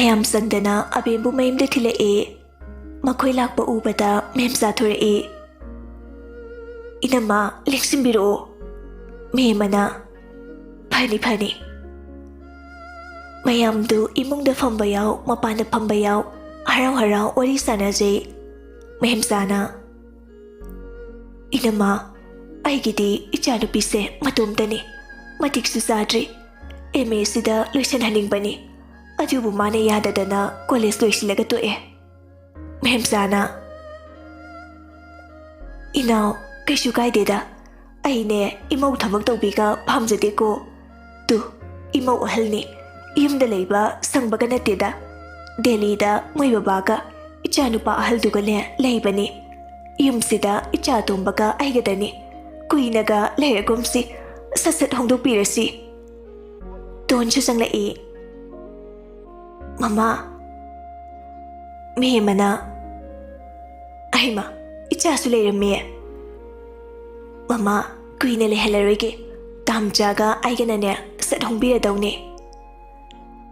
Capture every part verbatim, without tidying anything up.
ꯃꯌꯥꯝ ꯆꯪꯗꯅ ꯑꯕꯦꯝꯕꯨ ꯃꯌꯨꯝꯗ ꯊꯤꯜꯂꯛꯑꯦ꯫ ꯃꯈꯣꯏ ꯂꯥꯛꯄ ꯎꯕꯗ ꯃꯦꯝꯆꯥ ꯊꯣꯔꯛꯏ꯫ "ꯏꯅꯝꯃ, ꯂꯦꯡꯁꯤꯟꯕꯤꯔꯛꯑꯣ꯫" ꯃꯦꯝ ꯑꯃꯅ, "ꯐꯅꯤ, ꯐꯅꯤ꯫" ꯃꯌꯥꯝꯗꯨ ꯏꯃꯨꯡꯗ ꯐꯝꯕ ꯌꯥꯎ, ꯃꯄꯥꯟꯗ ꯐꯝꯕ ꯌꯥꯎ, ꯍꯔꯥꯎ ꯍꯔꯥꯎ ꯋꯥꯔꯤ ꯁꯥꯟꯅꯖꯩ꯫ ꯃꯦꯝꯆꯥꯅ, "ꯏꯅꯝꯃ, ꯑꯩꯒꯤꯗꯤ ꯏꯆꯥꯅꯨꯄꯤꯁꯦ ꯃꯇꯣꯝꯇꯅꯤ꯫ ꯃꯇꯤꯛꯁꯨ ꯆꯥꯗ꯭ꯔꯤ꯫ ꯑꯦꯝ ꯑꯦꯁꯤꯗ ꯂꯣꯏꯁꯤꯟꯍꯟꯅꯤꯡꯕꯅꯤ꯫ ꯑꯗꯨꯕꯨ ꯃꯥꯅ ꯌꯥꯗꯗꯅ ꯀꯣꯂꯦꯖ ꯂꯣꯏꯁꯤꯜꯂꯒ ꯇꯣꯛꯑꯦ꯫" ꯃꯦꯝꯆꯥꯅ, "ꯏꯅꯥꯎ, ꯀꯩꯁꯨ ꯀꯥꯏꯗꯦꯗ꯫ ꯑꯩꯅꯦ ꯏꯃꯧ ꯊꯕꯛ ꯇꯧꯕꯤꯒ ꯄꯥꯝꯖꯗꯦꯀꯣ꯫ ꯇꯨ, ꯏꯃꯧ ꯑꯍꯜꯅꯤ꯫ ꯌꯨꯝꯗ ꯂꯩꯕ ꯁꯪꯕꯒ ꯅꯠꯇꯦꯗ꯫ ꯗꯦꯜꯂꯤꯗ ꯃꯣꯏ ꯕꯕꯥꯒ ꯏꯆꯥꯅꯨꯄꯥ ꯑꯍꯜꯗꯨꯒꯅꯦ ꯂꯩꯕꯅꯤ꯫ ꯌꯨꯝꯁꯤꯗ ꯏꯆꯥ ꯑꯇꯣꯝꯕꯒ ꯑꯩꯒꯗꯅꯤ꯫ ꯀꯨꯏꯅꯒ ꯂꯩꯔꯒꯨꯝꯁꯤ꯫ ꯁꯠ ꯁꯠ ꯍꯣꯡꯗꯣꯛꯄꯤꯔꯁꯤ꯫" ꯇꯣꯟꯁꯨ ꯆꯪꯂꯛꯏ꯫ "ꯃꯃꯥ꯫" ꯃꯦꯝ ꯑꯃꯅ, "ꯑꯍꯩꯃ, ꯏꯆꯥꯁꯨ ꯂꯩꯔꯝꯃꯦ꯫ ꯃꯃꯥ, ꯀꯨꯏꯅ ꯂꯩꯍꯜꯂꯔꯣꯏꯒꯦ꯫ ꯇꯥꯝꯆꯥꯒ ꯑꯩꯒꯅꯅꯦ ꯁꯠ ꯍꯣꯡꯕꯤꯔꯗꯧꯅꯦ꯫"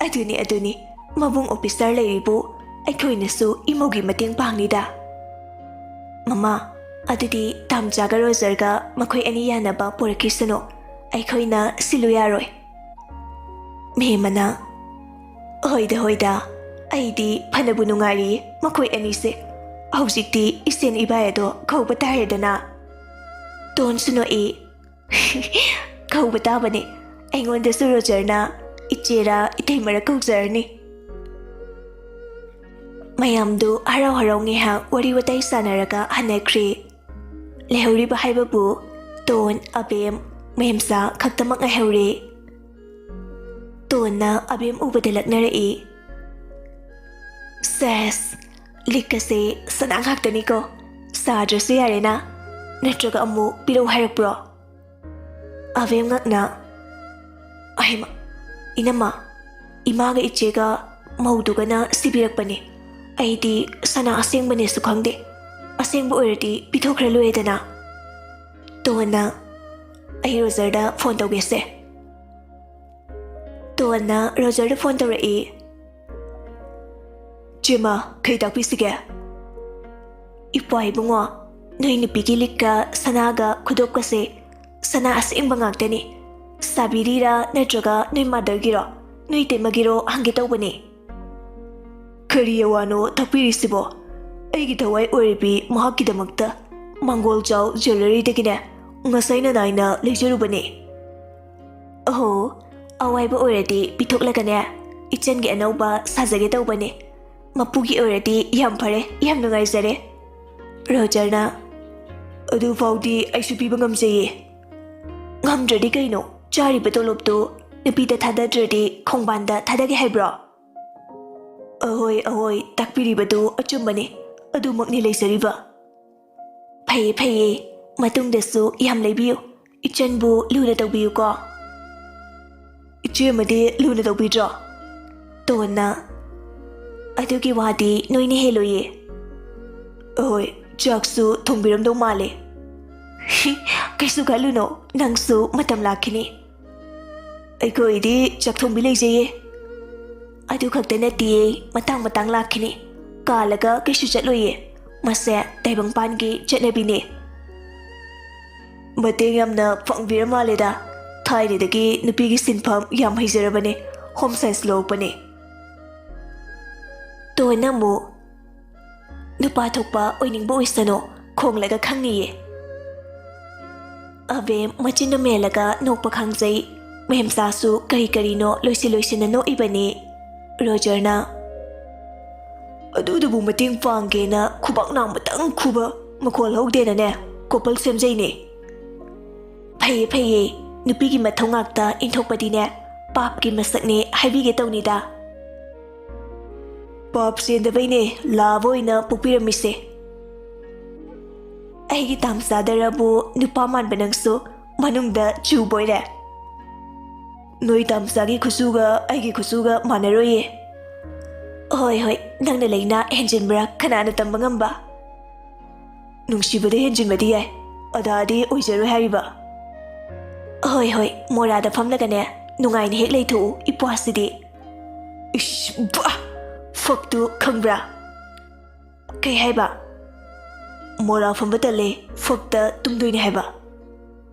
"ꯑꯗꯨꯅꯤ, ꯑꯗꯨꯅꯤ꯫ ꯃꯕꯨꯡ ꯑꯣꯐꯤꯁꯥꯔ ꯂꯩꯔꯤꯕꯨ ꯑꯩꯈꯣꯏꯅꯁꯨ ꯏꯃꯧꯒꯤ ꯃꯇꯦꯡ ꯄꯥꯡꯅꯤꯗ꯫" "ꯃꯃꯥ, ꯑꯗꯨꯗꯤ ꯇꯥꯝꯆꯥꯒ ꯔꯣꯖꯔꯒ ꯃꯈꯣꯏ ꯑꯅꯤ ꯌꯥꯅꯕ ꯄꯨꯔꯛꯈꯤꯁꯅꯨ꯫ ꯑꯩꯈꯣꯏꯅ ꯁꯤꯜꯂꯨ ꯌꯥꯔꯣꯏ꯫" ꯃꯦꯝ ꯑꯃꯅ, "ꯍꯣꯏꯗ, ꯍꯣꯏꯗ, ꯑꯩꯗꯤ ꯐꯅꯕꯨ ꯅꯨꯡꯉꯥꯏꯔꯤ ꯃꯈꯣꯏ ꯑꯅꯤꯁꯦ꯫ ꯍꯧꯖꯤꯛꯇꯤ ꯏꯆꯦꯟ ꯏꯕꯥꯏ ꯑꯗꯣ ꯀꯧꯕ ꯇꯥꯔꯦꯗꯅ꯫" ꯇꯣꯟꯁꯨ ꯅꯣꯛꯏ꯫ "ꯀꯧꯕ ꯇꯥꯕꯅꯤ꯫ ꯑꯩꯉꯣꯟꯗꯁꯨ ꯔꯣꯖꯔꯅ ꯏꯆꯦꯔ ꯏꯇꯩꯃꯔ ꯀꯧꯖꯔꯅꯤ꯫" ꯃꯌꯥꯝꯗꯨ ꯍꯔꯥꯎ ꯍꯔꯥꯎ ꯉꯥꯏꯍꯥꯛ ꯋꯥꯔꯤ ꯋꯥꯇꯥꯏ ꯁꯥꯟꯅꯔꯒ ꯍꯟꯅꯈ꯭ꯔꯦ꯫ ꯂꯩꯍꯧꯔꯤꯕ ꯍꯥꯏꯕꯕꯨ ꯇꯣꯟ, ꯑꯕꯦꯝ, ꯃꯦꯝꯆꯥ ꯈꯛꯇꯃꯛ ꯉꯥꯏꯍꯧꯔꯦ꯫ ꯇꯣꯟꯅ ꯑꯕꯦꯝ ꯎꯕꯗ ꯂꯛꯅꯔꯛꯏ꯫ "ꯁꯦꯁ, ꯂꯤꯛ ꯑꯁꯦ ꯁꯅꯥ ꯉꯥꯛꯇꯅꯤꯀꯣ꯫ ꯁꯥꯗ꯭ꯔꯁꯨ ꯌꯥꯔꯦꯅ꯫ ꯅꯠꯇ꯭ꯔꯒ ꯑꯃꯨꯛ ꯄꯤꯔꯧ ꯍꯥꯏꯔꯛꯄ꯭ꯔꯣ?" ꯑꯕꯦꯝ ꯉꯛꯅ, "ꯑꯍꯩꯃ, ꯏꯅꯝꯃ, ꯏꯃꯥꯒ ꯏꯆꯦꯒ ꯃꯧꯗꯨꯒꯅ ꯁꯤꯕꯤꯔꯛꯄꯅꯤ꯫ ꯑꯩꯗꯤ ꯁꯅꯥ ꯑꯁꯦꯡꯕꯅꯦꯁꯨ ꯈꯪꯗꯦ꯫ ꯑꯁꯦꯡꯕ ꯑꯣꯏꯔꯗꯤ ꯄꯤꯊꯣꯛꯈ꯭ꯔ ꯂꯣꯏꯔꯦꯗꯅ꯫" ꯇꯣꯟꯅ, "ꯑꯩ ꯔꯣꯖꯔꯗ ꯐꯣꯟ ꯇꯧꯒꯦꯁꯦ꯫" ꯇꯣꯟꯅ ꯔꯣꯖꯔꯗ ꯐꯣꯟ ꯇꯧꯔꯛꯏ꯫ ꯏꯆꯦꯃ, ꯀꯩ ꯇꯥꯛꯄꯤꯁꯤꯒꯦ? ꯏꯄ꯭ꯋꯥ ꯏꯕꯨꯡꯉꯣ, ꯅꯣꯏ ꯅꯨꯄꯤꯒꯤ ꯂꯤꯛꯀ ꯁꯅꯥꯒ ꯈꯨꯗꯣꯞꯀꯁꯦ ꯁꯅꯥ ꯑꯁꯦꯡꯕ ꯉꯥꯛꯇꯅꯤ꯫ ꯁꯥꯕꯤꯔꯤꯔꯥ ꯅꯠꯇ꯭ꯔꯒ ꯅꯣꯏ ꯃꯥꯗꯔꯒꯤꯔꯣ, ꯅꯣꯏ ꯇꯩꯃꯒꯤꯔꯣ ꯍꯪꯒꯦ ꯇꯧꯕꯅꯤ꯫ ꯀꯔꯤ ꯑꯋꯥꯅꯣ ꯇꯥꯛꯄꯤꯔꯤꯁꯤꯕꯣ? ꯑꯩꯒꯤ ꯊꯋꯥꯏ ꯑꯣꯏꯔꯤꯕꯤ ꯃꯍꯥꯛꯀꯤꯗꯃꯛꯇ ꯃꯥꯡꯒꯣꯜ ꯆꯥꯎ ꯖ꯭ꯋꯦꯂꯔꯤꯗꯒꯤꯅꯦ ꯉꯁꯥꯏꯅ ꯅꯥꯏꯅ ꯂꯩꯖꯔꯨꯕꯅꯤ꯫ ꯑꯍꯣ, ꯑꯋꯥꯏꯕ ꯑꯣꯏꯔꯗꯤ ꯄꯤꯊꯣꯛꯂꯒꯅꯦ, ꯏꯆꯟꯒꯤ ꯑꯅꯧꯕ ꯁꯥꯖꯒꯦ ꯇꯧꯕꯅꯦ꯫ ꯃꯄꯨꯒꯤ ꯑꯣꯏꯔꯗꯤ ꯌꯥꯝ ꯐꯔꯦ, ꯌꯥꯝ ꯅꯨꯡꯉꯥꯏꯖꯔꯦ꯫ ꯔꯣꯖꯔꯅ, "ꯑꯗꯨꯐꯥꯎꯗꯤ ꯑꯩꯁꯨ ꯄꯤꯕ ꯉꯝꯖꯩꯌꯦ꯫" "ꯉꯝꯗ꯭ꯔꯗꯤ ꯀꯩꯅꯣ? ꯆꯥꯔꯤꯕ ꯇꯣꯂꯣꯞꯇꯨ ꯅꯨꯄꯤꯗ ꯊꯥꯗꯗ꯭ꯔꯗꯤ ꯈꯣꯡꯕꯥꯟꯗ ꯊꯥꯗꯒꯦ ꯍꯥꯏꯕ꯭ꯔꯣ?" "ꯑꯍꯣꯏ, ꯑꯍꯣꯏ, ꯇꯥꯛꯄꯤꯔꯤꯕꯗꯨ ꯑꯆꯨꯝꯕꯅꯤ꯫ ꯑꯗꯨꯃꯛꯅꯤ ꯂꯩꯖꯔꯤꯕ꯫" "ꯐꯩꯌꯦ, ꯐꯩꯌꯦ꯫ ꯃꯇꯨꯡꯗꯁꯨ ꯌꯥꯝ ꯂꯩꯕꯤꯌꯨ꯫ ꯏꯆꯟꯕꯨ ꯂꯨꯅ ꯇꯧꯕꯤꯌꯨꯀꯣ꯫" "ꯏꯆꯦ ꯑꯃꯗꯤ ꯂꯨꯅ ꯇꯧꯕꯤꯗ꯭ꯔꯣ?" ꯇꯣꯟꯅ, "ꯑꯗꯨꯒꯤ ꯋꯥꯗꯤ ꯅꯣꯏꯅ ꯍꯦꯜꯂꯣꯏꯌꯦ꯫" "ꯑꯍꯣꯏ, ꯆꯥꯛꯁꯨ ꯊꯣꯡꯕꯤꯔꯝꯗꯧ ꯃꯥꯜꯂꯦ꯫" "ꯀꯩꯁꯨ ꯈꯜꯂꯨꯅꯣ, ꯅꯪꯁꯨ ꯃꯇꯝ ꯂꯥꯛꯈꯤꯅꯤ꯫" "ꯑꯩꯈꯣꯏꯗꯤ ꯆꯥꯛꯊꯣꯡꯕꯤ ꯂꯩꯖꯩꯌꯦ꯫" "ꯑꯗꯨ ꯈꯛꯇ ꯅꯠꯇꯤꯌꯦ, ꯃꯇꯥꯡ ꯃꯇꯥꯡ ꯂꯥꯛꯈꯤꯅꯤ꯫ ꯀꯥꯜꯂꯒ ꯀꯩꯁꯨ ꯆꯠꯂꯣꯏꯌꯦ꯫ ꯃꯁꯦ ꯇꯥꯏꯕꯪꯄꯥꯟꯒꯤ ꯆꯠꯅꯕꯤꯅꯦ꯫" "ꯃꯇꯦꯡ ꯌꯥꯝꯅ ꯄꯥꯡꯕꯤꯔ ꯃꯥꯜꯂꯦꯗ꯫ ꯊꯥꯏꯅꯗꯒꯤ ꯅꯨꯄꯤꯒꯤ ꯁꯤꯟꯐꯝ ꯌꯥꯝ ꯍꯩꯖꯔꯕꯅꯦ꯫ Home science ꯂꯧꯔꯛꯄꯅꯦ꯫" ꯇꯣꯟꯅ ꯑꯃꯨꯛ, "ꯅꯨꯄꯥ ꯊꯣꯛꯄ ꯑꯣꯏꯅꯤꯡꯕ ꯑꯣꯏꯁꯅꯨ, ꯈꯣꯡꯂꯒ ꯈꯪꯅꯤꯌꯦ꯫" ꯑꯕꯦꯝ ꯃꯆꯤꯟꯗꯨ ꯃꯦꯜꯂꯒ ꯅꯣꯛꯄ ꯈꯪꯖꯩ꯫ ꯃꯦꯝꯆꯥꯁꯨ ꯀꯔꯤ ꯀꯔꯤꯅꯣ ꯂꯣꯏꯁꯤꯟ ꯂꯣꯏꯁꯤꯟꯅ ꯅꯣꯛꯏꯕꯅꯤ꯫ ꯔꯣꯖꯔꯅ, "ꯑꯗꯨꯗꯨꯕꯨ ꯃꯇꯦꯡ ꯄꯥꯡꯒꯦꯅ ꯈꯨꯕꯥꯛ ꯅꯥꯝꯃꯇꯪ ꯈꯨꯕ ꯃꯈꯣꯜ ꯍꯧꯗꯦꯅꯅꯦ, ꯀꯣꯄꯜ ꯁꯦꯝꯖꯩꯅꯦ꯫" "ꯐꯩꯌꯦ, ꯐꯩꯌꯦ, ꯅꯨꯄꯤꯒꯤ ꯃꯊꯧ ꯉꯥꯛꯇ ꯏꯟꯊꯣꯛꯄꯗꯤꯅꯦ ꯄꯥꯞꯀꯤ ꯃꯁꯛꯅꯦ ꯍꯥꯏꯕꯤꯒꯦ ꯇꯧꯅꯤꯗ꯫" "ꯄꯥꯞ ꯆꯦꯟꯗꯕꯩꯅꯦ ꯂꯥꯕ ꯑꯣꯏꯅ ꯄꯣꯛꯄꯤꯔꯝꯃꯤꯁꯦ꯫" "ꯑꯩꯒꯤ ꯇꯥꯝ ꯆꯥꯗꯔꯕꯨ ꯅꯨꯄꯥ ꯃꯥꯟꯕ ꯅꯪꯁꯨ ꯃꯅꯨꯡꯗ ꯆꯨꯕ ꯑꯣꯏꯔꯦ꯫" "ꯅꯣꯏ ꯇꯥꯝꯆꯥꯒꯤ ꯈꯨꯠꯁꯨꯒ ꯑꯩꯒꯤ ꯈꯨꯠꯁꯨꯒ ꯃꯥꯟꯅꯔꯣꯏꯌꯦ꯫" "ꯍꯣꯏ, ꯍꯣꯏ, ꯅꯪꯅ ꯂꯩꯅꯥ ꯍꯦꯟꯖꯤꯟꯕ꯭ꯔꯥ ꯀꯅꯥꯅ ꯇꯝꯕ ꯉꯝꯕ?" "ꯅꯨꯡꯁꯤꯕꯗ ꯍꯦꯟꯖꯤꯟꯕꯗꯤ ꯌꯥꯏ, ꯑꯗꯥꯗꯤ ꯑꯣꯏꯖꯔꯣꯏ ꯍꯥꯏꯔꯤꯕ꯫" "ꯍꯣꯏ, ꯍꯣꯏ, ꯃꯣꯔꯥꯗ ꯐꯝꯂꯒꯅꯦ ꯅꯨꯡꯉꯥꯏꯅ ꯍꯦꯛ ꯂꯩꯊꯣꯛꯎ, ꯏꯄ꯭ꯋꯥꯁꯤꯗꯤ꯫" "ꯏꯁ, ꯕꯥ! ꯐꯛꯇꯨ ꯈꯪꯕ꯭ꯔꯥ? ꯀꯩ ꯍꯥꯏꯕ? ꯃꯣꯔꯥ ꯐꯝꯕ ꯇꯜꯂꯦ, ꯐꯛꯇ ꯇꯨꯝꯗꯣꯏꯅꯦ ꯍꯥꯏꯕ꯫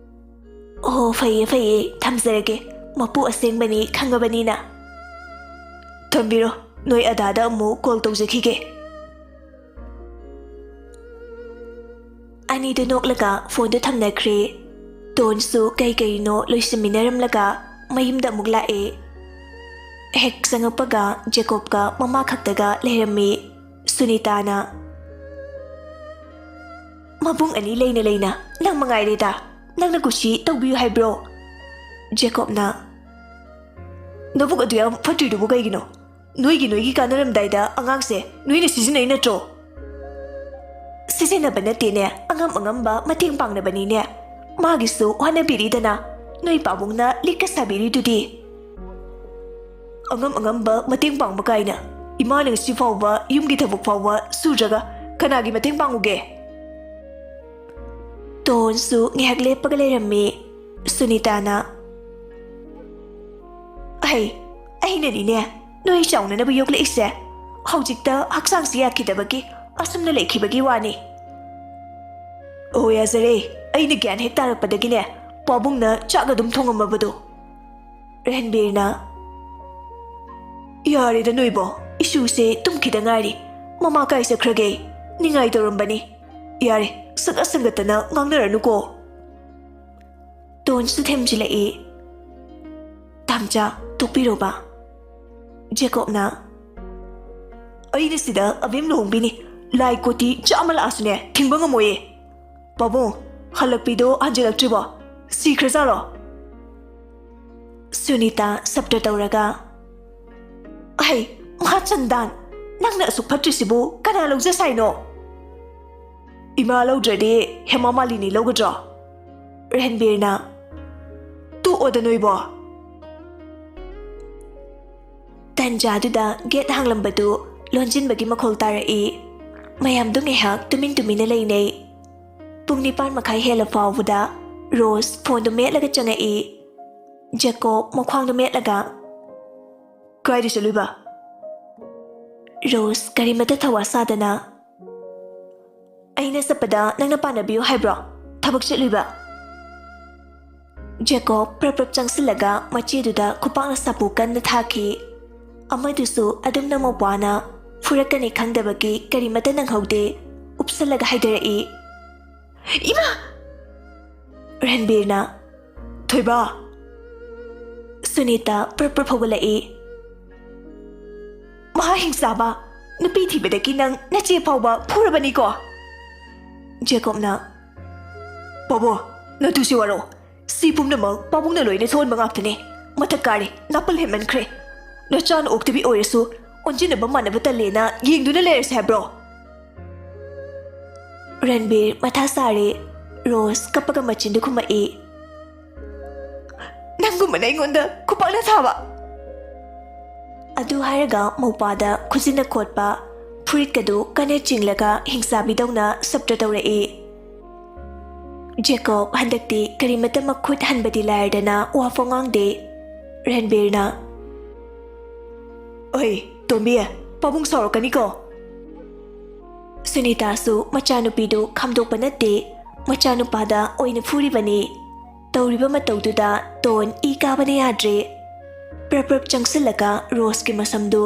ꯑꯣ, ꯐꯩꯌꯦ ꯐꯩꯌꯦ, ꯊꯝꯖꯔꯒꯦ꯫ ꯃꯄꯨ ꯑꯁꯦꯡꯕꯅꯤ ꯈꯪꯉꯕꯅꯤꯅ꯫ ꯊꯝꯕꯤꯔꯣ, ꯅꯣꯏ ꯑꯗꯥꯗ ꯑꯃꯨꯛ ꯀꯣꯜ ꯇꯧꯖꯈꯤꯒꯦ꯫ ꯑꯅꯤꯗꯨ ꯅꯣꯛꯂꯒ ꯐꯣꯟꯗꯨ ꯊꯝꯅꯈ꯭ꯔꯦ꯫ ꯇꯣꯟꯁꯨ ꯀꯩ ꯀꯩꯅꯣ ꯂꯣꯏꯁꯤꯟꯃꯤꯟꯅꯔꯝꯂꯒ ꯃꯌꯨꯝꯗ ꯑꯃꯨꯛ ꯂꯥꯛꯑꯦ꯫ ꯍꯦꯛ ꯆꯪꯉꯛꯄꯒ ꯖꯦꯀꯣꯕꯀ ꯃꯃꯥ ꯈꯛꯇꯒ ꯂꯩꯔꯝꯃꯤ꯫ ꯁꯨꯅꯤꯇꯥꯅ, "ꯃꯕꯨꯡ ꯑꯅꯤ ꯂꯩꯅ ꯂꯩꯅ ꯅꯪ ꯃꯉꯥꯏꯔꯦꯗ, ꯅꯪꯅ ꯀꯨꯁꯤ ꯇꯧꯕꯤꯌꯨ ꯍꯥꯏꯕ꯭ꯔꯣ?" ꯖꯦꯀꯣꯕꯅ, "ꯅꯕꯨꯛ ꯑꯗꯨ ꯌꯥꯝ ꯐꯠꯇ꯭ꯔꯤꯗꯨꯕꯨ ꯀꯩꯒꯤꯅꯣ? ꯅꯣꯏꯒꯤ ꯅꯣꯏꯒꯤ ꯀꯥꯟꯅꯔꯝꯗꯥꯏꯗ ꯑꯉꯥꯡꯁꯦ ꯅꯣꯏꯅ ꯁꯤꯖꯤꯟꯅꯩ ꯅꯠꯇ꯭ꯔꯣ?" "ꯁꯤꯖꯤꯟꯅꯕ ꯅꯠꯇꯦꯅꯦ, ꯑꯉꯝ ꯑꯉꯝꯕ ꯃꯇꯦꯡ ꯄꯥꯡꯅꯕꯅꯤꯅꯦ꯫ ꯃꯥꯒꯤꯁꯨ ꯍꯣꯠꯅꯕꯤꯔꯤꯗꯅ, ꯅꯣꯏ ꯄꯥꯕꯨꯡꯅ ꯂꯤꯛꯀ ꯁꯥꯕꯤꯔꯤꯗꯨꯗꯤ꯫" "ꯑꯉꯝ ꯑꯉꯝꯕ ꯃꯇꯦꯡ ꯄꯥꯡꯕ ꯀꯥꯏꯅ? ꯏꯃꯥꯅ ꯉꯁꯤ ꯐꯥꯎꯕ ꯌꯨꯝꯒꯤ ꯊꯕꯛ ꯐꯥꯎꯕ ꯁꯨꯗ꯭ꯔꯒ ꯀꯅꯥꯒꯤ ꯃꯇꯦꯡ ꯄꯥꯡꯉꯨꯒꯦ?" ꯇꯣꯟꯁꯨ ꯉꯥꯏꯍꯥꯛ ꯂꯦꯞꯄꯒ ꯂꯩꯔꯝꯃꯤ꯫ ꯁꯨꯅꯤꯇꯥꯅ, "ꯑꯩ, ꯑꯩꯅꯅꯤꯅꯦ ꯅꯣꯏ ꯆꯥꯎꯅꯅꯕ ꯌꯣꯛꯂꯛꯏꯁꯦ꯫ ꯍꯧꯖꯤꯛꯇ ꯍꯛꯆꯥꯡꯁꯤ ꯌꯥꯈꯤꯗꯕꯒꯤ ꯑꯁꯨꯝꯅ ꯂꯩꯈꯤꯕꯒꯤ ꯋꯥꯅꯤ꯫" "ꯑꯣ, ꯌꯥꯖꯔꯦ, ꯑꯩꯅ ꯒ꯭ꯌꯥꯟ ꯍꯦꯛ ꯇꯥꯔꯛꯄꯗꯒꯤꯅꯦ ꯄꯥꯕꯨꯡꯅ ꯆꯥꯛ ꯑꯗꯨꯝ ꯊꯣꯡꯉꯝꯃꯕꯗꯣ꯫" ꯔꯟꯕꯤꯔꯅ, "ꯌꯥꯔꯦꯗ ꯅꯣꯏꯕꯣ, ꯏꯁꯨꯁꯦ ꯇꯨꯝꯈꯤꯗ ꯉꯥꯏꯔꯤ꯫ ꯃꯃꯥ ꯀꯥꯏ ꯆꯠꯈ꯭ꯔꯒꯦ? ꯅꯤꯡꯉꯥꯏ ꯇꯧꯔꯝꯕꯅꯤ꯫ ꯌꯥꯔꯦ, ꯁꯪꯒꯠ ꯁꯪꯒꯠꯇꯅ ꯉꯥꯡꯅꯔꯅꯨꯀꯣ꯫" ꯇꯣꯟꯁꯨ ꯊꯦꯝꯖꯤꯜꯂꯛꯏ꯫ "ꯇꯥꯝꯆꯥ, ꯇꯣꯛꯄꯤꯔꯣꯕ꯫" ꯖꯦꯀꯣꯕꯅ, "ꯑꯩꯅ ꯁꯤꯗ ꯑꯕꯦꯝ ꯂꯨꯍꯣꯡꯕꯤꯅꯤ꯫ ꯂꯥꯏ ꯀꯣꯇꯤ ꯆꯥꯝꯃ ꯂꯥꯛꯑꯁꯨꯅꯦ ꯊꯤꯡꯕ ꯉꯝꯃꯣꯏꯌꯦ꯫ ꯄꯥꯕꯨꯡ, ꯍꯜꯂꯛꯄꯤꯗꯣ ꯍꯟꯖꯤꯜꯂꯛꯇ꯭ꯔꯤꯕꯣ? ꯁꯤꯈ꯭ꯔꯖꯥꯠꯂꯣ?" ꯁꯨꯅꯤꯇꯥ ꯁꯞꯇ ꯇꯧꯔꯒ, "ꯑꯍꯩ, ꯃꯍꯥ ꯆꯟꯗꯥꯟ, ꯅꯪꯅ ꯑꯁꯨꯛ ꯐꯠꯇ꯭ꯔꯤꯁꯤꯕꯨ ꯀꯅꯥ ꯂꯧꯖ ꯁꯥꯏꯅꯣ?" "ꯏꯃꯥ ꯂꯧꯗ꯭ꯔꯗꯤ ꯍꯦꯃꯥ ꯃꯥꯂꯤꯅꯤ ꯂꯧꯒꯗ꯭ꯔꯣ?" ꯔꯟꯕꯤꯔꯅ, "ꯇꯣꯛꯑꯣꯗ ꯅꯣꯏꯕꯣ꯫" ꯇꯟꯖꯥꯗꯨꯗ ꯒꯦꯠ ꯍꯥꯡꯂꯝꯕꯗꯨ ꯂꯣꯟꯁꯤꯟꯕꯒꯤ ꯃꯈꯣꯜ ꯇꯥꯔꯛꯏ꯫ ꯃꯌꯥꯝꯗꯨ ꯉꯥꯏꯍꯥꯛ ꯇꯨꯃꯤꯟ ꯇꯨꯃꯤꯟꯅ ꯂꯩꯅꯩ꯫ ꯄꯨꯡ ꯅꯤꯄꯥꯟ ꯃꯈꯥꯏ ꯍꯦꯜꯂ ꯐꯥꯎꯕꯗ ꯔꯣꯁ ꯐꯣꯟꯗꯨ ꯃꯦꯠꯂꯒ ꯆꯪꯉꯛꯏ꯫ ꯖꯦꯀꯣꯕ ꯃꯈ꯭ꯋꯥꯡꯗꯨ ꯃꯦꯠꯂꯒ, "ꯀꯥꯏꯗ ꯆꯠꯂꯨꯏꯕ?" ꯔꯣꯁ ꯀꯔꯤꯃꯇ ꯊꯧꯋꯥ ꯁꯥꯗꯅ, "ꯑꯩꯅ ꯆꯠꯄꯗ ꯅꯪꯅ ꯄꯥꯟꯅꯕꯤꯌꯨ ꯍꯥꯏꯕ꯭ꯔꯣ? ꯊꯕꯛ ꯆꯠꯂꯨꯏꯕ?" ꯖꯦꯀꯣꯕ ꯄ꯭ꯔꯞ ꯄ꯭ꯔꯞ ꯆꯪꯁꯤꯜꯂꯒ ꯃꯆꯦꯗꯨꯗ ꯈꯨꯄꯥꯛꯅ ꯁꯥꯄꯨ ꯀꯟꯅ ꯊꯥꯈꯤ꯫ ꯑꯃꯗꯨꯁꯨ ꯑꯗꯨꯝꯅ ꯃꯧꯄ꯭ꯋꯥꯅ ꯐꯨꯔꯛꯀꯅꯤ ꯈꯪꯗꯕꯒꯤ ꯀꯔꯤꯃꯇ ꯅꯪꯍꯧꯗꯦ, ꯎꯞꯁꯜꯂꯒ ꯍꯥꯏꯊꯔꯛꯏ꯫ "ꯏꯃꯥ!" ꯔꯟꯕꯤꯔꯅ, "ꯊꯣꯏꯕ!" ꯁꯨꯅꯤꯇꯥ ꯄ꯭ꯔꯞ ꯄ꯭ꯔꯞ ꯍꯧꯒꯠꯂꯛꯏ꯫ "ꯃꯍꯥ ꯍꯤꯡꯆꯥꯕ! ꯅꯨꯄꯤ ꯊꯤꯕꯗꯒꯤ ꯅꯪ ꯅꯆꯦ ꯐꯥꯎꯕ ꯐꯨꯔꯕꯅꯤꯀꯣ?" ꯖꯦꯀꯣꯕꯅ, "ꯄꯥꯕꯨꯡ, ꯅꯇꯨꯁꯤ ꯋꯥꯔꯧ꯫ ꯁꯤ ꯄꯨꯝꯅꯃꯛ ꯄꯥꯕꯨꯡꯅ ꯂꯣꯏꯅ ꯊꯣꯛꯍꯟꯕ ꯉꯥꯛꯇꯅꯦ꯫ ꯃꯊꯛ ꯀꯥꯔꯦ, ꯅꯥꯄꯜ ꯍꯦꯟꯃꯟꯈ꯭ꯔꯦ꯫ ꯅꯆꯥꯅ ꯑꯣꯛꯇꯕꯤ ꯑꯣꯏꯔꯁꯨ ꯑꯣꯟꯁꯤꯟꯅꯕ ꯃꯥꯟꯅꯕ ꯇꯜꯂꯦꯅ ꯌꯦꯡꯗꯨꯅ ꯂꯩꯔꯁꯦ ꯍꯥꯏꯕ꯭ꯔꯣ?" ꯔꯟꯕꯤꯔ ꯃꯊꯥ ꯁꯥꯔꯦ꯫ ꯔꯣꯁ ꯀꯞꯄꯒ ꯃꯆꯤꯟꯗꯨ ꯈꯨꯝꯃꯛꯏ, "ꯅꯪꯒꯨꯝꯕꯅ ꯑꯩꯉꯣꯟꯗ ꯈꯨꯄꯥꯛꯅ ꯊꯥꯕ!" ꯑꯗꯨ ꯍꯥꯏꯔꯒ ꯃꯧꯄꯥꯗ ꯈꯨꯖꯤꯟꯅ ꯈꯣꯠꯄ, ꯐꯨꯔꯤꯠꯀꯗꯨ ꯀꯟꯅ ꯆꯤꯡꯂꯒ ꯍꯤꯡꯆꯥꯕꯤꯗꯧꯅ ꯁꯞꯇ꯭ꯔ ꯇꯧꯔꯛꯏ꯫ ꯖꯦꯀꯣꯕ ꯍꯟꯗꯛꯇꯤ ꯀꯔꯤꯃꯇ ꯃꯈꯨꯠ ꯍꯟꯕꯗꯤ ꯂꯥꯏꯔꯗꯅ ꯋꯥꯐꯥꯎ ꯉꯥꯡꯗꯦ꯫ ꯔꯟꯕꯤꯔꯅ, "ꯑꯣꯏ, ꯇꯣꯝꯕꯤ, ꯄꯥꯕꯨꯡ ꯁꯥꯎꯔꯛꯀꯅꯤꯀꯣ?" ꯁꯨꯅꯤꯇꯥꯁꯨ ꯃꯆꯥꯅꯨꯄꯤꯗꯨ ꯈꯥꯝꯗꯣꯛꯄ ꯅꯠꯇꯦ, ꯃꯆꯥꯅꯨꯄꯥꯗ ꯑꯣꯏꯅ ꯐꯨꯔꯤꯕꯅꯤ꯫ ꯇꯧꯔꯤꯕ ꯃꯇꯧꯗꯨꯗ ꯇꯣꯟ ꯏ ꯀꯥꯕꯅ ꯌꯥꯗ꯭ꯔꯦ꯫ ꯄ꯭ꯔꯞ ꯄ꯭ꯔꯞ ꯆꯪꯁꯤꯜꯂꯒ ꯔꯣꯁꯀꯤ ꯃꯁꯝꯗꯨ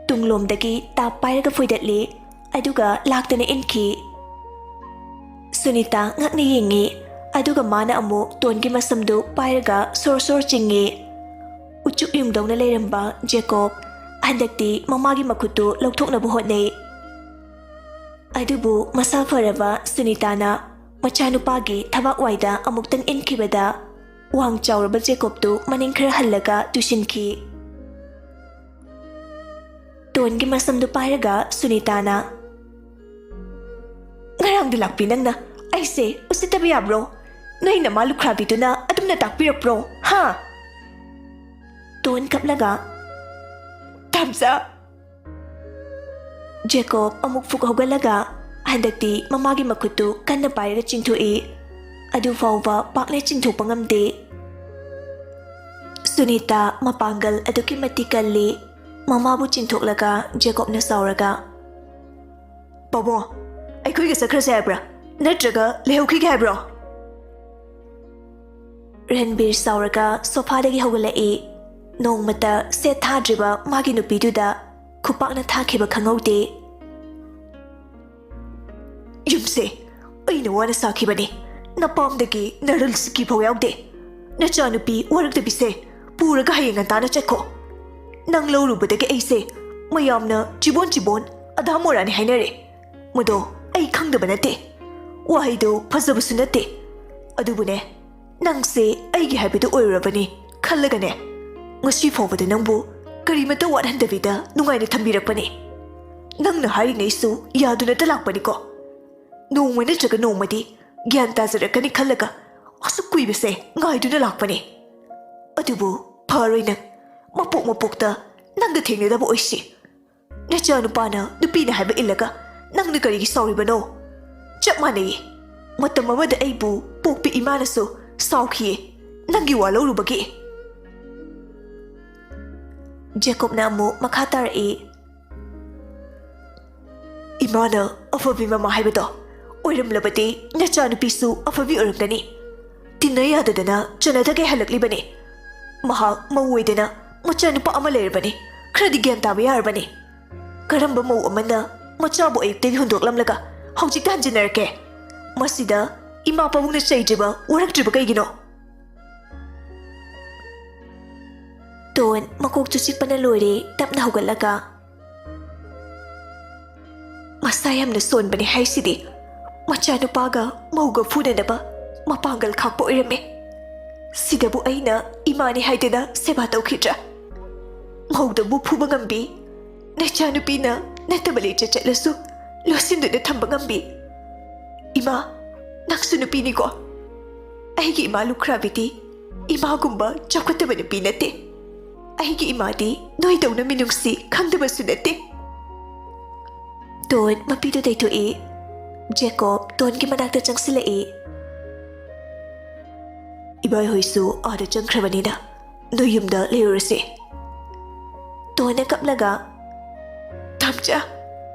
ꯇꯨꯡꯂꯣꯝꯗꯒꯤ ꯇꯥꯞ ꯄꯥꯏꯔꯒ ꯐꯣꯏꯗꯠꯂꯤ, ꯑꯗꯨꯒ ꯂꯥꯛꯇꯅ ꯏꯟꯈꯤ꯫ ꯁꯨꯅꯤꯇꯥ ꯉꯛꯅ ꯌꯦꯡꯉꯤ, ꯑꯗꯨꯒ ꯃꯥꯅ ꯑꯃꯨꯛ ꯇꯣꯟꯒꯤ ꯃꯁꯝꯗꯨ ꯄꯥꯏꯔꯒ ꯁꯣꯔ ꯁꯣꯔ ꯆꯤꯡꯉꯤ꯫ ꯎꯆꯨꯛ ꯌꯨꯡꯗꯧꯅ ꯂꯩꯔꯝꯕ ꯖꯦꯀꯣꯕ ꯍꯟꯗꯛꯇꯤ ꯃꯃꯥꯒꯤ ꯃꯈꯨꯠꯇꯨ ꯂꯧꯊꯣꯛꯅꯕ ꯍꯣꯠꯅꯩ꯫ ꯑꯗꯨꯕꯨ ꯃꯁꯥ ꯐꯔꯕ ꯁꯨꯅꯤꯇꯥꯅ ꯃꯆꯥꯅꯨꯄꯥꯒꯤ ꯊꯕꯥꯛ ꯋꯥꯏꯗ ꯑꯃꯨꯛꯇꯪ ꯏꯟꯈꯤꯕꯗ, ꯋꯥꯡ ꯆꯥꯎꯔꯕ ꯖꯦꯀꯣꯕꯇꯨ ꯃꯅꯤꯡ ꯈꯔ ꯍꯜꯂꯒ ꯇꯨꯁꯤꯟꯈꯤ꯫ ꯇꯣꯟꯒꯤ ꯃꯁꯝꯗꯨ ꯄꯥꯏꯔꯒ ꯁꯨꯅꯤꯇꯥꯅ, "ꯉꯔꯥꯡꯗꯤ ꯂꯥꯛꯄꯤ ꯅꯪꯅ ꯑꯩꯁꯦ ꯎꯁꯤꯠꯇꯕ ꯌꯥꯕ꯭ꯔꯣ? ꯅꯣꯏ ꯅꯃꯥ ꯂꯨꯈ꯭ꯔꯥꯕꯤꯗꯨꯅ ꯑꯗꯨꯝꯅ ꯇꯥꯛꯄꯤꯔꯛꯄ꯭ꯔꯣ? ꯍꯥ?" ꯇꯣꯟ ꯀꯞꯂꯒ, "ꯇꯥꯝꯆꯥ!" ꯖꯦꯀꯣꯕ ꯑꯃꯨꯛ ꯐꯨꯛ ꯍꯧꯒꯠꯂꯒ ꯍꯟꯗꯛꯇꯤ ꯃꯃꯥꯒꯤ ꯃꯈꯨꯠꯇꯨ ꯀꯟꯅ ꯄꯥꯏꯔꯒ ꯆꯤꯡꯊꯣꯛꯏ꯫ ꯑꯗꯨ ꯐꯥꯎꯕ ꯄꯥꯛꯅ ꯆꯤꯡꯊꯣꯛꯄ ꯉꯝꯗꯦ꯫ ꯁꯨꯅꯤꯇꯥ ꯃꯄꯥꯡꯒꯜ ꯑꯗꯨꯛꯀꯤ ꯃꯇꯤꯛ ꯀꯜꯂꯤ꯫ ꯃꯃꯥꯕꯨ ꯆꯤꯡꯊꯣꯛꯂꯒ ꯖꯦꯀꯣꯕꯅ ꯁꯥꯎꯔꯒ, "ꯄꯥꯕꯨꯡ, ꯑꯩꯈꯣꯏꯒ ꯆꯠꯈ꯭ꯔꯁꯦ ꯍꯥꯏꯕ꯭ꯔꯥ? ꯅꯠꯇ꯭ꯔꯒ ꯂꯩꯍꯧꯈꯤꯒꯦ ꯍꯥꯏꯕ꯭ꯔꯣ?" ꯔꯟꯕꯤꯔ ꯁꯥꯎꯔꯒ ꯁꯣꯐꯥꯗꯒꯤ ꯍꯧꯒꯠꯂꯛꯏ꯫ ꯅꯣꯡꯃꯇ ꯁꯦꯠ ꯊꯥꯗ꯭ꯔꯤꯕ ꯃꯥꯒꯤ ꯅꯨꯄꯤꯗꯨꯗ ꯈꯨꯄꯥꯛꯅ ꯊꯥꯈꯤꯕ ꯈꯪꯍꯧꯗꯦ꯫ "ꯌꯨꯝꯁꯦ ꯑꯩꯅ ꯋꯥꯅ ꯁꯥꯈꯤꯕꯅꯤ꯫ ꯅꯄꯥꯝꯗꯒꯤ ꯅꯔꯜ ꯁꯤꯀꯤ ꯐꯥꯎ ꯌꯥꯎꯗꯦ꯫ ꯅꯆꯥꯅꯨꯄꯤ ꯋꯥꯔꯛꯇꯕꯤꯁꯦ ꯄꯨꯔꯒ ꯍꯌꯦꯡ ꯉꯟꯇꯥꯅ ꯆꯠꯈꯣ꯫ ꯅꯪ ꯂꯧꯔꯨꯕꯗꯒꯤ ꯑꯩꯁꯦ ꯃꯌꯥꯝꯅ ꯆꯤꯕꯣꯟ ꯆꯤꯕꯣꯟ ꯑꯙꯥ ꯃꯣꯔꯥꯅꯤ ꯍꯥꯏꯅꯔꯦ꯫ ꯃꯗꯣ ꯑꯩ ꯈꯪꯗꯕ ꯅꯠꯇꯦ꯫ ꯋꯥꯍꯩꯗꯣ ꯐꯖꯕꯁꯨ ꯅꯠꯇꯦ꯫ ꯑꯗꯨꯕꯨꯅꯦ, ꯅꯪꯁꯦ ꯑꯩꯒꯤ ꯍꯥꯏꯕꯗꯨ ꯑꯣꯏꯔꯨꯔꯕꯅꯤ ꯈꯜꯂꯒꯅꯦ, ꯉꯁꯤ ꯐꯥꯎꯕꯗ ꯅꯪꯕꯨ ꯀꯔꯤꯃꯠꯇ ꯋꯥꯠꯍꯟꯗꯕꯤꯗ ꯅꯨꯡꯉꯥꯏꯅ ꯊꯝꯕꯤꯔꯛꯄꯅꯤ꯫ ꯅꯪꯅ ꯍꯥꯏꯔꯤꯉꯩꯁꯨ ꯌꯥꯗꯨꯅꯇ ꯂꯥꯛꯄꯅꯤꯀꯣ꯫ ꯅꯣꯡꯃ ꯅꯠꯇ꯭ꯔꯒ ꯅꯣꯡꯃꯗꯤ ꯒ꯭ꯌꯥꯟ ꯇꯥꯖꯔꯛꯀꯅꯤ ꯈꯜꯂꯒ ꯑꯁꯨꯛ ꯀꯨꯏꯕꯁꯦ ꯉꯥꯏꯗꯨꯅ ꯂꯥꯛꯄꯅꯤ꯫ ꯑꯗꯨꯕꯨ ꯐꯔꯣꯏ ꯅꯪ, ꯃꯄꯣꯛ ꯃꯄꯣꯛꯇ ꯅꯪꯒ ꯊꯦꯡꯅꯗꯕ ꯑꯣꯏꯁꯤ꯫ ꯅꯆꯥꯅꯨꯄꯥꯅ ꯅꯨꯄꯤꯅ ꯍꯥꯏꯕ ꯏꯜꯂꯒ ꯅꯪꯅ ꯀꯔꯤꯒꯤ ꯁꯥꯎꯔꯤꯕꯅꯣ? ꯆꯞ ꯃꯥꯟꯅꯩꯌꯦ꯫ ꯃꯇꯝ ꯑꯃꯗ ꯑꯩꯕꯨ ꯄꯣꯛꯄꯤ ꯏꯃꯥꯅꯁꯨ ꯁꯥꯎꯈꯤꯌꯦ, ꯅꯪꯒꯤ ꯋꯥ ꯂꯧꯔꯨꯕꯒꯤ꯫" ꯖꯦꯀꯣꯕꯅ ꯑꯃꯨꯛ ꯃꯈꯥ ꯇꯥꯔꯛꯏ, "ꯏꯃꯥꯅ ꯑꯐꯕꯤ ꯃꯃꯥ ꯍꯥꯏꯕꯗꯣ ꯑꯣꯏꯔꯝꯂꯕꯗꯤ ꯅꯆꯥꯅꯨꯄꯤꯁꯨ ꯑꯐꯕꯤ ꯑꯣꯏꯔꯝꯒꯅꯤ꯫ ꯇꯤꯟꯅ ꯌꯥꯗꯗꯅ ꯆꯅꯗꯒꯩ ꯍꯜꯂꯛꯂꯤꯕꯅꯤ꯫ ꯃꯍꯥꯛ ꯃꯧ ꯑꯣꯏꯗꯅ ꯃꯆꯥꯅꯨꯄꯥ ꯑꯃ ꯂꯩꯔꯕꯅꯤ꯫ ꯈꯔꯗꯤ ꯒ꯭ꯌꯥꯟ ꯇꯥꯕ ꯌꯥꯔꯕꯅꯤ꯫ ꯀꯔꯝꯕ ꯃꯧ ꯑꯃꯅ ꯃꯆꯥꯕꯨ ꯑꯌꯨꯛꯇꯒꯤ ꯍꯨꯟꯗꯣꯛꯂꯝꯂꯒ ꯍꯧꯖꯤꯛꯇ ꯍꯟꯖꯤꯟꯅꯔꯛꯀꯦ? ꯃꯁꯤꯗ ꯏꯃꯥ ꯄꯥꯕꯨꯡꯅ ꯆꯩꯗ꯭ꯔꯤꯕ, ꯋꯥꯔꯛꯇ꯭ꯔꯤꯕ ꯀꯩꯒꯤꯅꯣ?" ꯇꯣꯟ ꯃꯀꯣꯛꯇꯨ ꯆꯤꯛꯄꯅ ꯂꯣꯏꯔꯦ꯫ ꯇꯞꯅ ꯍꯧꯒꯠꯂꯒ, "ꯃꯁꯥ ꯌꯥꯝꯅ ꯁꯣꯟꯕꯅꯦ ꯍꯥꯏꯁꯤꯗꯤ꯫ ꯃꯆꯥꯅꯨꯄꯥꯒ ꯃꯧꯒ ꯐꯨꯅꯅꯕ ꯃꯄꯥꯡꯒꯜ ꯈꯥꯛꯄ ꯑꯣꯏꯔꯝꯃꯦ꯫ ꯁꯤꯗꯕꯨ ꯑꯩꯅ ꯏꯃꯥꯅꯤ ꯍꯥꯏꯗꯅ ꯁꯦꯕꯥ ꯇꯧꯈꯤꯗ꯭ꯔꯥ? ꯃꯧꯗꯕꯨ ꯐꯨꯕ ꯉꯝꯕꯤ, ꯅꯆꯥꯅꯨꯄꯤꯅ ꯅꯠꯇꯕ ꯂꯤꯆꯠ ꯆꯠꯂꯁꯨ ꯂꯣꯠꯁꯤꯟꯗꯨꯅ ꯊꯝꯕ ꯉꯝꯕꯤ꯫ ꯏꯃꯥ, ꯅꯪꯁꯨ ꯅꯨꯄꯤꯅꯤꯀꯣ? ꯑꯩꯒꯤ ꯏꯃꯥ ꯂꯨꯈ꯭ꯔꯥꯕꯤꯗꯤ ꯏꯃꯥꯒꯨꯝꯕ ꯆꯥꯎꯈꯠꯇꯕ ꯅꯨꯄꯤ ꯅꯠꯇꯦ꯫ ꯑꯩꯒꯤ ꯏꯃꯥꯗꯤ ꯅꯣꯏꯗꯧꯅ ꯃꯤꯅꯨꯡꯁꯤ ꯈꯪꯗꯕꯁꯨ ꯅꯠꯇꯦ꯫" ꯇꯣꯟ ꯃꯄꯤꯗꯨ ꯇꯩꯊꯣꯛꯏ꯫ ꯖꯦꯀꯣꯕ ꯇꯣꯟꯒꯤ ꯃꯅꯥꯛꯇ ꯆꯪꯁꯤꯜꯂꯛꯏ꯫ "ꯏꯕꯥꯏꯍꯣꯏꯁꯨ ꯑꯥꯗ ꯆꯪꯈ꯭ꯔꯕꯅꯤꯅ ꯅꯣꯏ ꯌꯨꯝꯗ ꯂꯩꯔꯨꯔꯁꯦ꯫" ꯇꯣꯟꯅ ꯀꯞꯂꯒ, "ꯇꯥꯝꯆꯥ,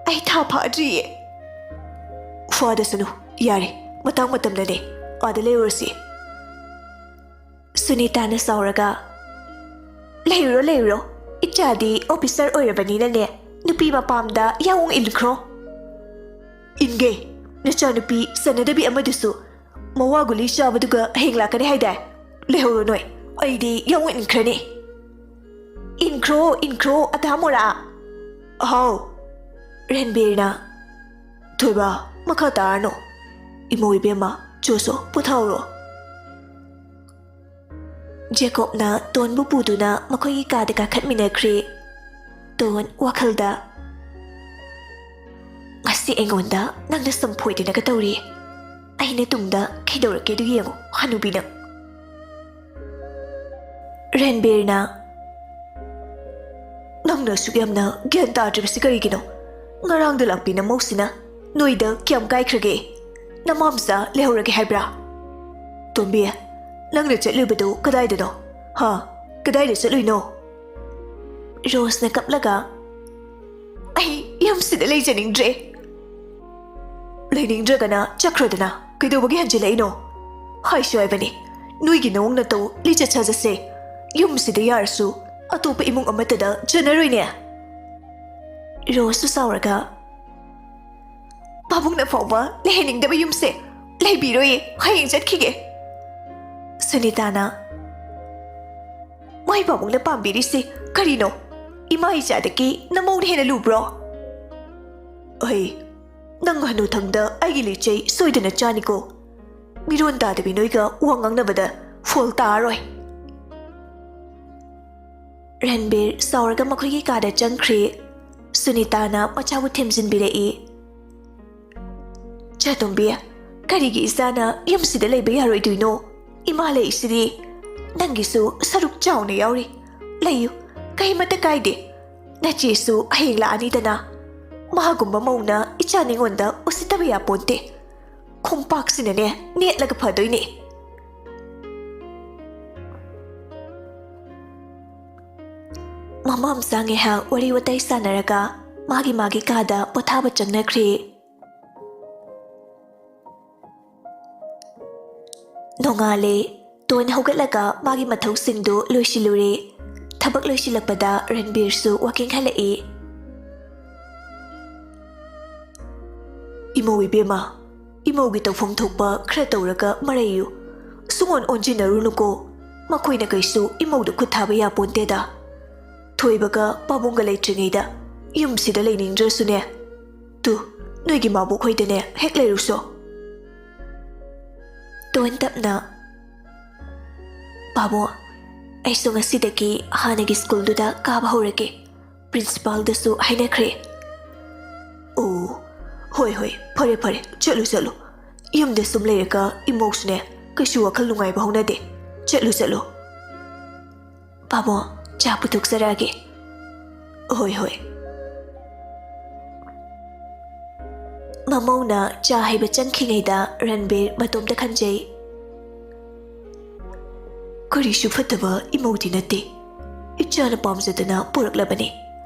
ꯑꯩ ꯊꯥ ꯐꯥꯗ꯭ꯔꯤꯌꯦ꯫" "ꯐꯥꯗꯁꯅꯨ, ꯌꯥꯔꯦ, ꯃꯇꯥꯡ ꯃꯇꯝꯅꯅꯦ, ꯑꯥꯗ ꯂꯩꯔꯨꯔꯁꯤ꯫" ꯁꯨꯅꯤꯇꯥꯅ ꯁꯥꯎꯔꯒ, "ꯂꯩꯔꯨꯔꯣ, ꯂꯩꯔꯨꯔꯣ, ꯏꯆꯥꯗꯤ ꯑꯣꯐꯤꯁꯔ ꯑꯣꯏꯔꯕꯅꯤꯅꯅꯦ, ꯅꯨꯄꯤ ꯃꯄꯥꯝꯗ ꯌꯥꯎꯅ ꯏꯟꯈ꯭ꯔꯣ꯫" "ꯏꯟꯒꯦ, ꯅꯆꯥꯅꯨꯄꯤ ꯁꯥꯟꯅꯗꯕꯤ ꯑꯃꯗꯨꯁꯨ ꯃꯋꯥ ꯒꯨꯂꯤ ꯆꯥꯕꯗꯨꯒ ꯍꯌꯦꯡ ꯂꯥꯛꯀꯅꯤ ꯍꯥꯏꯗꯥꯏ? ꯂꯩꯍꯧꯔꯣ ꯅꯣꯏ, ꯑꯩꯗꯤ ꯌꯥꯎꯅ ꯏꯟꯈ꯭ꯔꯅꯤ꯫" "ꯏꯟꯈ꯭ꯔꯣ, ꯏꯟꯈ꯭ꯔꯣ, ꯑꯗꯥ ꯃꯣꯔꯥ꯫" "ꯍꯥꯎ꯫" ꯔꯟꯕꯤꯔꯅ, "ꯊꯣꯏꯕ, ꯃꯈꯥ ꯇꯥꯔꯅꯨ꯫ ꯏꯃꯧ ꯏꯕꯦꯝꯃ, ꯆꯣ ꯆꯣ, ꯄꯣꯊꯥꯍꯧꯔꯣ꯫" ꯖꯦꯀꯣꯕꯅ ꯇꯣꯟꯕꯨ ꯄꯨꯗꯨꯅ ꯃꯈꯣꯏꯒꯤ ꯀꯥꯗ ꯀꯥꯈꯠꯃꯤꯟꯅꯈ꯭ꯔꯦ꯫ ꯇꯣꯟ ꯋꯥꯈꯜꯗ, "ꯉꯁꯤ ꯑꯩꯉꯣꯟꯗ ꯅꯪꯅ ꯁꯨꯝ ꯐꯣꯏꯗꯅꯒ ꯇꯧꯔꯤ꯫ ꯑꯩꯅ ꯇꯨꯡꯗ ꯀꯩꯗꯧꯔꯛꯀꯦꯗꯨ ꯌꯦꯡꯉꯨ, ꯍꯅꯨꯕꯤ ꯅꯪ꯫" ꯔꯟꯕꯤꯔꯅ, "ꯅꯪꯅ ꯑꯁꯨꯛ ꯌꯥꯝꯅ ꯒ꯭ꯌꯥꯟ ꯇꯥꯗ꯭ꯔꯤꯕꯁꯤ ꯀꯔꯤꯒꯤꯅꯣ? ꯉꯔꯥꯡꯗ ꯂꯥꯛꯄꯤ ꯅꯃꯧꯁꯤꯅ ꯅꯣꯏꯗ ꯀꯌꯥꯝ ꯀꯥꯏꯈ꯭ꯔꯒꯦ? ꯅꯃꯥꯝꯆꯥ ꯂꯩꯍꯧꯔꯒꯦ ꯍꯥꯏꯕ꯭ꯔꯥ? ꯇꯣꯝꯕꯤ, ꯅꯪꯅ ꯆꯠꯂꯨꯕꯗꯨ ꯀꯗꯥꯏꯗꯅꯣ? ꯍꯥ? ꯀꯗꯥꯏꯗ ꯆꯠꯂꯨꯏꯅꯣ?" ꯔꯣꯁꯅ ꯀꯞꯂꯒ, "ꯑꯩ ꯌꯨꯝꯁꯤꯗ ꯂꯩꯖꯅꯤꯡꯗ꯭ꯔꯦ꯫" "ꯂꯩꯅꯤꯡꯗ꯭ꯔꯒꯅ ꯆꯠꯈ꯭ꯔꯣꯗꯅ, ꯀꯩꯗꯧꯕꯒꯤ ꯍꯟꯖꯤꯜꯂꯛꯏꯅꯣ? ꯍꯥꯏꯁꯨ ꯍꯥꯏꯕꯅꯤ, ꯅꯣꯏꯒꯤ ꯅꯑꯣꯡ ꯅꯇꯧ, ꯂꯤꯆꯠ ꯁꯥꯖꯠꯁꯦ ꯌꯨꯝꯁꯤꯗ ꯌꯥꯔꯁꯨ ꯑꯇꯣꯞꯄ ꯏꯃꯨꯡ ꯑꯃꯠꯇꯗ ꯆꯠꯅꯔꯣꯏꯅꯦ꯫" ꯔꯣꯁꯁꯨ ꯁꯥꯎꯔꯒ, "ꯄꯥꯕꯨꯡꯅ ꯐꯥꯎꯕ ꯂꯩꯍꯟꯅꯤꯡꯗꯕ ꯌꯨꯝꯁꯦ ꯂꯩꯕꯤꯔꯣꯏꯌꯦ, ꯍꯌꯦꯡ ꯆꯠꯈꯤꯒꯦ꯫" ꯁꯨꯅꯤꯇꯥꯅ, "ꯃꯥꯏ ꯄꯥꯕꯨꯡꯅ ꯄꯥꯝꯕꯤꯔꯤꯁꯤ ꯀꯔꯤꯅꯣ? ꯏꯃꯥ ꯏꯆꯥꯗꯒꯤ ꯅꯃꯧꯅ ꯍꯦꯟꯅ ꯂꯨꯕ꯭ꯔꯣ?" "ꯑꯩ, ꯅꯪ ꯍꯅꯨꯊꯪꯗ ꯑꯩꯒꯤ ꯂꯤꯆꯩ ꯁꯣꯏꯗꯅ ꯆꯥꯅꯤꯀꯣ꯫ ꯃꯤꯔꯣꯟ ꯇꯥꯗꯕꯤ ꯅꯣꯏꯒ ꯋꯥ ꯉꯥꯡꯅꯕꯗ ꯐꯣꯜ ꯇꯥꯔꯣꯏ꯫" ꯔꯟꯕꯤꯔ ꯁꯥꯎꯔꯒ ꯃꯈꯣꯏꯒꯤ ꯀꯥꯗ ꯆꯪꯈ꯭ꯔꯦ꯫ ꯁꯨꯅꯤꯇꯥꯅ ꯃꯆꯥꯕꯨ ꯊꯦꯝꯖꯤꯟꯕꯤꯔꯛꯏ꯫ "ꯆꯥꯇꯣꯝꯕꯤ, ꯀꯔꯤꯒꯤ ꯏꯆꯥꯅ ꯌꯨꯝꯁꯤꯗ ꯂꯩꯕ ꯌꯥꯔꯣꯏꯗꯣꯏꯅꯣ? ꯏꯃꯥ ꯂꯩꯁꯤꯗꯤ꯫ ꯅꯪꯒꯤꯁꯨ ꯁꯔꯨꯛ ꯆꯥꯎꯅ ꯌꯥꯎꯔꯤ꯫ ꯂꯩꯌꯨ, ꯀꯩꯃꯇ ꯀꯥꯏꯗꯦ꯫ ꯅꯆꯦꯁꯨ ꯍꯌꯦꯡ ꯂꯥꯛꯑꯅꯤꯗꯅ꯫ ꯃꯥꯒꯨꯝꯕ ꯃꯧꯅ ꯏꯆꯥ ꯅꯤꯉꯣꯟꯗ ꯎꯁꯤꯠꯇꯕ ꯌꯥꯄꯣꯟꯇꯦ꯫ ꯈꯣꯡꯄꯥꯛꯁꯤꯅꯅꯦ ꯅꯦꯠꯂꯒ ꯐꯗꯣꯏꯅꯦ꯫" ꯃꯃꯥ ꯃꯆꯥ ꯉꯥꯏꯍꯥꯛ ꯋꯥꯔꯤ ꯋꯥꯇꯥꯏ ꯁꯥꯟꯅꯔꯒ ꯃꯥꯒꯤ ꯃꯥꯒꯤ ꯀꯥꯗ ꯄꯣꯊꯥꯕ ꯆꯪꯅꯈ꯭ꯔꯦ꯫ ꯅꯣꯡꯉꯥꯜꯂꯦ꯫ ꯇꯣꯟ ꯍꯧꯒꯠꯂꯒ ꯃꯥꯒꯤ ꯃꯊꯧꯁꯤꯡꯗꯨ ꯂꯣꯏꯁꯤꯜꯂꯨꯔꯦ꯫ ꯊꯕꯛ ꯂꯣꯏꯁꯤꯜꯂꯛꯄꯗ ꯔꯟꯕꯤꯔꯁꯨ ꯋꯥꯀꯤꯡ ꯍꯜꯂꯛꯏ꯫ "ꯏꯃꯧ ꯏꯕꯦꯝꯃ, ꯏꯃꯧꯒꯤ ꯇꯧꯐꯝ ꯊꯣꯛꯄ ꯈꯔ ꯇꯧꯔꯒ ꯃꯔꯩꯌꯨ꯫ ꯁꯨꯡꯑꯣꯟ ꯑꯣꯟꯁꯤꯟꯅꯔꯨꯅꯨꯀꯣ꯫ ꯃꯈꯣꯏꯅ ꯀꯩꯁꯨ ꯏꯃꯧꯗ ꯈꯨꯠ ꯊꯥꯕ ꯌꯥꯄꯣꯟꯇꯦꯗ꯫ ꯊꯣꯏꯕꯒ ꯄꯥꯕꯨꯡꯒ ꯂꯩꯇ꯭ꯔꯤꯉꯩꯗ ꯌꯨꯝꯁꯤꯗ ꯂꯩꯅꯤꯡꯗ꯭ꯔꯁꯨꯅꯦ꯫ ꯇꯨ, ꯅꯣꯏꯒꯤ ꯃꯥꯕꯣꯛ ꯍꯣꯏꯗꯅꯦ ꯍꯦꯛ ꯂꯩꯔꯨꯁꯣ꯫" ꯇꯣꯟ ꯇꯞꯅ, "ꯄꯥꯕꯨꯡ, ꯑꯩꯁꯨ ꯉꯁꯤꯗꯒꯤ ꯍꯥꯟꯅꯒꯤ ꯁ꯭ꯀꯨꯜꯗꯨꯗ ꯀꯥꯕ ꯍꯧꯔꯒꯦ꯫ ꯄ꯭ꯔꯤꯟꯁꯤꯄꯥꯜꯗꯁꯨ ꯍꯥꯏꯅꯈ꯭ꯔꯦ꯫" "ꯑꯣ, ꯍꯣꯏ, ꯍꯣꯏ, ꯐꯔꯦ, ꯐꯔꯦ, ꯆꯠꯂꯨ, ꯆꯠꯂꯨ꯫ ꯌꯨꯝꯗ ꯁꯨꯝ ꯂꯩꯔꯒ ꯏꯃꯧꯁꯨꯅꯦ ꯀꯩꯁꯨ ꯋꯥꯈꯜ ꯅꯨꯡꯉꯥꯏꯕ ꯍꯧꯅꯗꯦ꯫ ꯆꯠꯂꯨ, ꯆꯠꯂꯨ꯫" "ꯄꯥꯕꯨꯡ, ꯆꯥ ꯄꯨꯊꯣꯛꯆꯔꯛꯑꯒꯦ꯫" "ꯍꯣꯏ, ꯍꯣꯏ꯫" ꯃꯃꯧꯅ ꯆꯥ ꯍꯩꯕ ꯆꯪꯈꯤꯉꯩꯗ ꯔꯟꯕꯤꯔ ꯃꯇꯣꯝꯇ ꯈꯟꯖꯩ, "ꯀꯔꯤꯁꯨ ꯐꯠꯇꯕ ꯏꯃꯧꯗꯤ ꯅꯠꯇꯦ꯫ ꯏꯆꯥꯅ ꯄꯥꯝꯖꯗꯅ ꯄꯨꯔꯛꯂꯕꯅꯤ꯫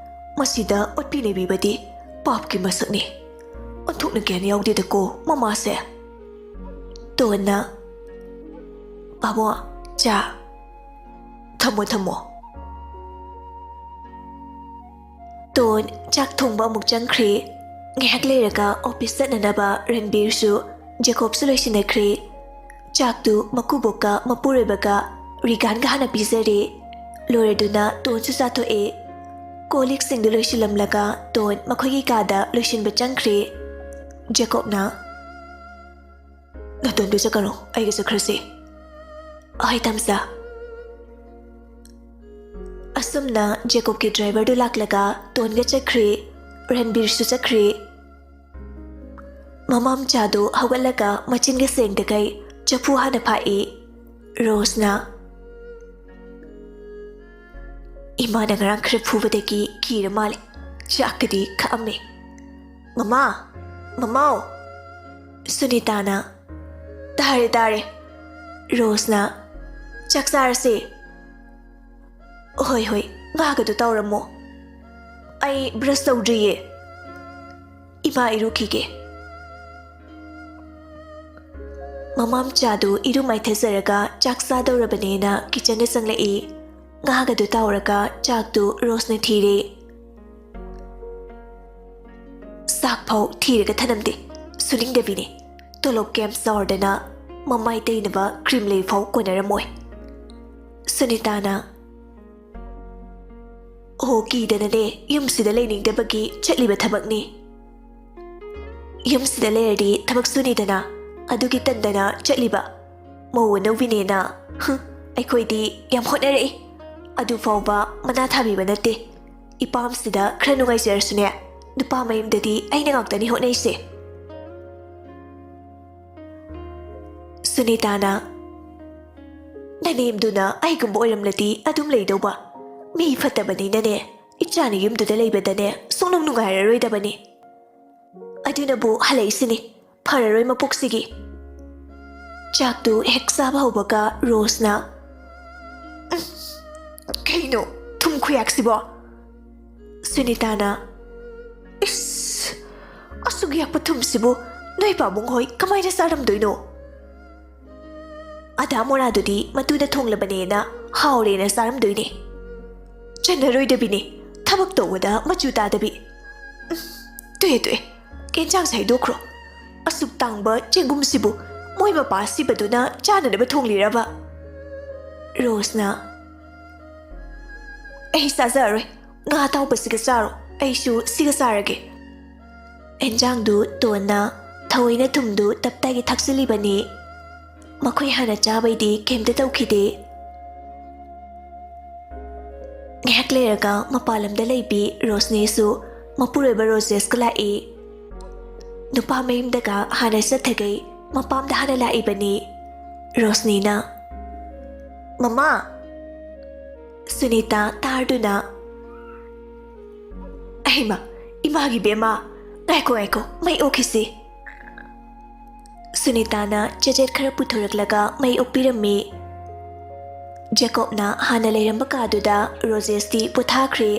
ꯃꯁꯤꯗ ꯑꯣꯠꯄꯤ ꯅꯩꯕꯤꯕꯗꯤ ꯄꯥꯞꯀꯤ ꯃꯁꯛꯅꯤ꯫ ꯑꯣꯟꯊꯣꯛꯅ ꯒ꯭ꯌꯥꯟ ꯌꯥꯎꯗꯦꯗꯀꯣ ꯃꯃꯥꯁꯦ꯫" ꯇꯣꯟꯅ, "ꯄꯥꯕꯨꯡ, ꯆꯥ꯫ ꯊꯝꯃꯣ, ꯊꯝꯃꯣ꯫" ꯇꯣꯟ ꯆꯥꯛ ꯊꯣꯡꯕ ꯑꯃꯨꯛ ꯆꯪꯈ꯭ꯔꯦ꯫ ꯉꯥꯏꯍꯥꯛ ꯂꯩꯔꯒ ꯑꯣꯐꯤꯁ ꯆꯠꯅꯅꯕ ꯔꯟꯕꯤꯔꯁꯨ ꯖꯦꯀꯣꯕꯁꯨ ꯂꯣꯏꯁꯤꯟꯅꯈ꯭ꯔꯦ꯫ ꯆꯥꯛꯇꯨ ꯃꯀꯨꯕꯣꯛꯀ ꯃꯄꯨꯔꯣꯏꯕꯒ ꯔꯤꯒꯥꯟꯒ ꯍꯥꯟꯅ ꯄꯤꯖꯔꯦ꯫ ꯂꯣꯏꯔꯗꯨꯅ ꯇꯣꯟꯁꯨ ꯆꯥꯊꯣꯛꯑꯦ꯫ ꯀꯣꯜ ꯂꯤꯛꯁꯤꯡꯗꯨ ꯂꯣꯏꯁꯤꯜꯂꯝꯂꯒ ꯇꯣꯟ ꯃꯈꯣꯏꯒꯤ ꯀꯥꯗ ꯂꯣꯏꯁꯤꯟꯕ ꯆꯪꯈ꯭ꯔꯦ꯫ ꯖꯦꯀꯣꯕꯅ, "ꯅꯇꯣꯝꯇ ꯆꯠꯀꯅꯨ, ꯑꯩꯒ ꯆꯠꯈ꯭ꯔꯁꯤ꯫" "ꯍꯣꯏ, ꯇꯥꯃꯣꯆꯥ꯫" ꯑꯁꯨꯝꯅ ꯖꯦꯀꯣꯕꯀꯤ ꯗ꯭ꯔꯥꯏꯚꯔꯗꯨ ꯂꯥꯛꯂꯒ ꯇꯣꯟꯒ ꯆꯠꯈ꯭ꯔꯦ, ꯔꯟꯕꯤꯔꯁꯨ ꯆꯠꯈ꯭ꯔꯦ꯫ ꯃꯃꯥ ꯃꯆꯥꯗꯨ ꯍꯧꯒꯠꯂꯒ ꯃꯆꯤꯟꯒ ꯁꯦꯡꯗꯈꯩ ꯆꯐꯨ ꯍꯥꯟꯅ ꯐꯥꯛꯏ꯫ ꯔꯣꯁꯅ, "ꯏꯃꯥꯅ ꯉꯔꯥꯡ ꯈꯔ ꯐꯨꯕꯗꯒꯤ ꯀꯤꯔ ꯃꯥꯜꯂꯦ꯫ ꯆꯥꯛꯀꯗꯤ ꯈꯥꯛꯑꯝꯃꯦ꯫" "ꯃꯃꯥ! ꯃꯃꯥꯎ!" ꯁꯨꯅꯤꯇꯥꯅ, "ꯇꯥꯔꯦ, ꯇꯥꯔꯦ꯫" ꯔꯣꯁꯅ, "ꯆꯥꯛ ꯆꯥꯔꯁꯦ꯫" "ꯍꯣꯏ, ꯍꯣꯏ, ꯉꯥꯒꯗꯣ ꯇꯧꯔꯝꯃꯣ꯫ ꯑꯩ ꯕ꯭ꯔꯁ ꯇꯧꯗ꯭ꯔꯤꯌꯦ꯫ ꯏꯃꯥ ꯏꯔꯨꯈꯤꯒꯦ꯫ ꯃꯃꯥꯝꯆꯥꯗꯨ ꯏꯔꯨ ꯃꯥꯏꯊꯖꯔꯒ ꯆꯥꯛ ꯆꯥꯗꯧꯔꯕꯅꯦꯅ ꯀꯤꯆꯟꯗ ꯆꯪꯂꯛꯏ꯫ ꯉꯥꯒꯗꯨ ꯇꯥꯎꯔꯒ ꯆꯥꯛꯇꯨ ꯔꯣꯁꯅ ꯊꯤꯔꯦ꯫ ꯆꯥꯛ ꯐꯥꯎ ꯊꯤꯔꯒ ꯊꯅꯝꯗꯦ꯫ ꯁꯨꯅꯤꯡꯗꯕꯤꯅꯤ꯫ ꯇꯣꯂꯣꯞ ꯀꯌꯥꯝ ꯆꯥꯎꯔꯗꯅ ꯃꯃꯥꯏ ꯇꯩꯅꯕ ꯀ꯭ꯔꯤꯝ ꯂꯩ ꯐꯥꯎ ꯀꯣꯟꯅꯔꯝꯃꯣꯏ꯫ ꯁꯨꯅꯤꯇꯥꯅ, "ꯑꯣ, ꯀꯤꯗꯅꯅꯦ ꯌꯨꯝꯁꯤꯗ ꯂꯩꯅꯤꯡꯗꯕꯒꯤ ꯆꯠꯂꯤꯕ ꯊꯕꯛꯅꯤ꯫ ꯌꯨꯝꯁꯤꯗ ꯂꯩꯔꯗꯤ ꯊꯕꯛ ꯁꯨꯅꯤꯗꯅ, ꯑꯗꯨꯒꯤ ꯇꯟꯗꯅ ꯆꯠꯂꯤꯕ꯫ ꯃꯧ ꯑꯅꯧꯕꯤꯅꯦꯅ, ꯍꯨꯝ, ꯑꯩꯈꯣꯏꯗꯤ ꯌꯥꯝ ꯍꯣꯠꯅꯔꯛꯏ꯫ ꯑꯗꯨ ꯐꯥꯎꯕ ꯃꯅꯥ ꯊꯥꯕꯤꯕ ꯅꯠꯇꯦ꯫ ꯏꯄꯥꯝꯁꯤꯗ ꯈꯔ ꯅꯨꯡꯉꯥꯏꯖꯔꯁꯨꯅꯦ, ꯅꯨꯄꯥ ꯃꯌꯨꯝꯗꯗꯤ ꯑꯩꯅ ꯉꯥꯛꯇꯅꯤ ꯍꯣꯠꯅꯩꯁꯦ꯫" ꯁꯨꯅꯤꯇꯥꯅ, "ꯅꯅꯦꯝꯗꯨꯅ ꯑꯩꯒꯨꯝꯕ ꯑꯣꯏꯔꯝꯂꯗꯤ ꯑꯗꯨꯝ ꯂꯩꯗꯧꯕ꯫ ꯃꯤ ꯐꯠꯇꯕꯅꯤꯅꯅꯦ, ꯏꯆꯥꯅ ꯌꯨꯝꯗꯨꯗ ꯂꯩꯕꯗꯅꯦ ꯁꯨꯡꯅꯨꯡ ꯅꯨꯡꯉꯥꯏꯔꯔꯣꯏꯗꯕꯅꯤ꯫ ꯑꯗꯨꯅꯕꯨ ꯍꯜꯂꯛꯏꯁꯤꯅꯤ, ꯐꯔꯔꯣꯏ ꯃꯄꯣꯛꯁꯤꯒꯤ꯫" ꯆꯥꯛꯇꯨ ꯍꯦꯛ ꯆꯥꯕ ꯍꯧꯕꯒ ꯔꯣꯁꯅ, "ꯎꯝ, ꯀꯩꯅꯣ ꯊꯨꯝ ꯈꯨꯌꯥꯛꯁꯤꯕꯣ?" ꯁꯨꯅꯤꯇꯥꯅ, "ꯏꯁ, ꯑꯁꯨꯛ ꯌꯥꯛꯄ ꯊꯨꯝꯁꯤꯕꯨ ꯅꯣꯏ ꯄꯥꯕꯨꯡ ꯍꯣꯏ ꯀꯃꯥꯏꯅ ꯆꯥꯔꯝꯗꯣꯏꯅꯣ? ꯑꯗꯥ ꯃꯣꯔꯥꯗꯨꯗꯤ ꯃꯇꯨꯅ ꯊꯣꯡꯂꯕꯅꯦꯅ ꯍꯥꯎꯔꯦꯅ ꯆꯥꯔꯝꯗꯣꯏꯅꯦ꯫ ꯆꯟꯅꯔꯣꯏꯗꯕꯤꯅꯦ, ꯊꯕꯛ ꯇꯧꯕꯗ ꯃꯆꯨ ꯇꯥꯗꯕꯤ꯫ ꯎꯝ, ꯇꯣꯛꯑꯦ, ꯇꯣꯛꯑꯦ, ꯌꯦꯟꯁꯥꯡꯁꯦ ꯍꯩꯗꯣꯛꯈ꯭ꯔꯣ꯫ ꯑꯁꯨꯛ ꯇꯥꯡꯕ ꯆꯦꯡꯒꯨꯝꯁꯤꯕꯨ ꯃꯣꯏ ꯃꯄꯥ ꯁꯤꯕꯗꯨꯅ ꯆꯥꯅꯅꯕ ꯊꯣꯡꯂꯤꯔꯕ?" ꯔꯣꯁꯅ, "ꯑꯩ ꯆꯥꯖꯔꯔꯣꯏ, ꯉꯥ ꯑꯇꯥꯎꯕꯁꯤꯒ ꯆꯥꯔꯣ, ꯑꯩꯁꯨ ꯁꯤꯒ ꯆꯥꯔꯒꯦ꯫" ꯑꯦꯟꯖꯥꯡꯗꯨ ꯇꯣꯟꯅ ꯊꯑꯣꯏꯅ ꯊꯨꯝꯗꯨ ꯇꯞꯇꯥꯒꯤ ꯊꯥꯛꯆꯤꯜꯂꯤꯕꯅꯤ꯫ ꯃꯈꯣꯏ ꯍꯥꯟꯅ ꯆꯥꯕꯩꯗꯤ ꯀꯩꯝꯇ ꯇꯧꯈꯤꯗꯦ꯫ ꯉꯥꯏꯍꯥꯛ ꯂꯩꯔꯒ ꯃꯄꯥꯟ ꯂꯝꯗ ꯂꯩꯕꯤ ꯔꯣꯁꯅꯤꯁꯨ ꯃꯄꯨꯔꯣꯏꯕ ꯔꯣꯖꯦꯁꯀ ꯂꯥꯛꯏ꯫ ꯅꯨꯄꯥ ꯃꯌꯨꯝꯗꯒ ꯍꯥꯟꯅ ꯆꯠꯊꯈꯩ ꯃꯄꯥꯝꯗ ꯍꯥꯟꯅ ꯂꯥꯛꯏꯕꯅꯤ ꯔꯣꯁꯅꯤꯅ꯫ "ꯃꯃꯥ!" ꯁꯨꯅꯤꯇꯥ ꯇꯥꯔꯗꯨꯅ, "ꯑꯍꯩꯃ, ꯏꯃꯥꯒꯤ ꯕꯦꯝꯃ, ꯉꯥꯏꯈꯣ, ꯉꯥꯏꯈꯣ, ꯃꯩ ꯑꯣꯛꯈꯤꯁꯤ꯫" ꯁꯨꯅꯤꯇꯥꯅ ꯆꯦꯆꯦꯠ ꯈꯔ ꯄꯨꯊꯣꯔꯛꯂꯒ ꯃꯩ ꯑꯣꯛꯄꯤꯔꯝꯃꯤ꯫ ꯖꯦꯀꯣꯕꯅ ꯍꯥꯟꯅ ꯂꯩꯔꯝꯕ ꯀꯥꯗꯨꯗ ꯔꯣꯖꯦꯁꯇꯤ ꯄꯣꯊꯥꯈ꯭ꯔꯦ꯫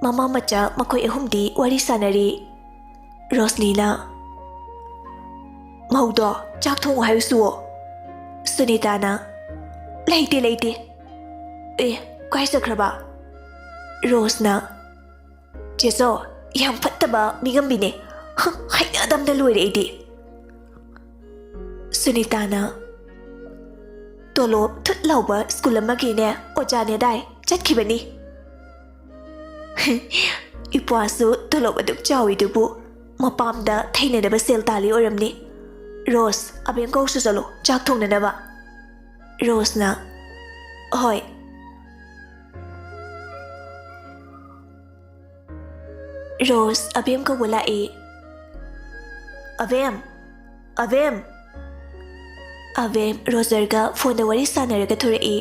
ꯃꯃꯥ ꯃꯆꯥ ꯃꯈꯣꯏ ꯑꯍꯨꯝꯗꯤ ꯋꯥꯔꯤ ꯁꯥꯟꯅꯔꯤ꯫ ꯔꯣꯁꯅꯤꯅ, "ꯃꯧꯗꯣ ꯆꯥꯛ ꯊꯣꯡꯉꯨ ꯍꯥꯏꯌꯨ ꯁꯨꯑꯣ꯫" ꯁꯨꯅꯤꯇꯥꯅ, "ꯂꯩꯇꯦ, ꯂꯩꯇꯦ꯫" "ꯑꯦ, ꯀꯥꯏ ꯆꯠꯈ꯭ꯔꯕ?" ꯔꯣꯁꯅ, "ꯆꯦꯆꯧ, ꯌꯥꯝ ꯐꯠꯇꯕ ꯃꯤꯉꯝꯕꯤꯅꯦ꯫ ꯍ, ꯍꯩꯅꯗꯕꯅ ꯂꯣꯏꯔꯦ ꯑꯩꯗꯤ꯫" ꯁꯨꯅꯤꯇꯥꯅ, "ꯇꯣꯂꯣꯞ ꯊꯨꯠ ꯂꯥꯎꯕ ꯁ꯭ꯀꯨꯜ ꯑꯃꯒꯤꯅꯦ ꯑꯣꯖꯥꯅꯦꯗꯥꯏ, ꯆꯠꯈꯤꯕꯅꯤ꯫" "ꯏꯄ꯭ꯋꯥꯁꯨ ꯇꯣꯂꯣꯞ ꯑꯗꯨꯛ ꯆꯥꯎꯏꯗꯨꯕꯨ ꯃꯄꯥꯝꯗ ꯊꯩꯅꯅꯕ ꯁꯦꯜ ꯇꯥꯜꯂꯤ ꯑꯣꯏꯔꯝꯅꯤ꯫ ꯔꯣꯁ, ꯑꯕꯦꯝ ꯀꯧꯁꯨ ꯆꯠꯂꯣ ꯆꯥꯛ ꯊꯣꯡꯅꯅꯕ꯫" ꯔꯣꯁꯅ, "ꯍꯣꯏ꯫" ꯔꯣꯁ ꯑꯕꯦꯝ ꯀꯧꯕ ꯂꯥꯛꯏ꯫ "ꯑꯕꯦꯝ! ꯑꯕꯦꯝ!" ꯑꯕꯦꯝ ꯔꯣꯖꯔꯒ ꯐꯣꯟꯗ ꯋꯥꯔꯤ ꯁꯥꯟꯅꯔꯒ ꯊꯣꯔꯛꯏ꯫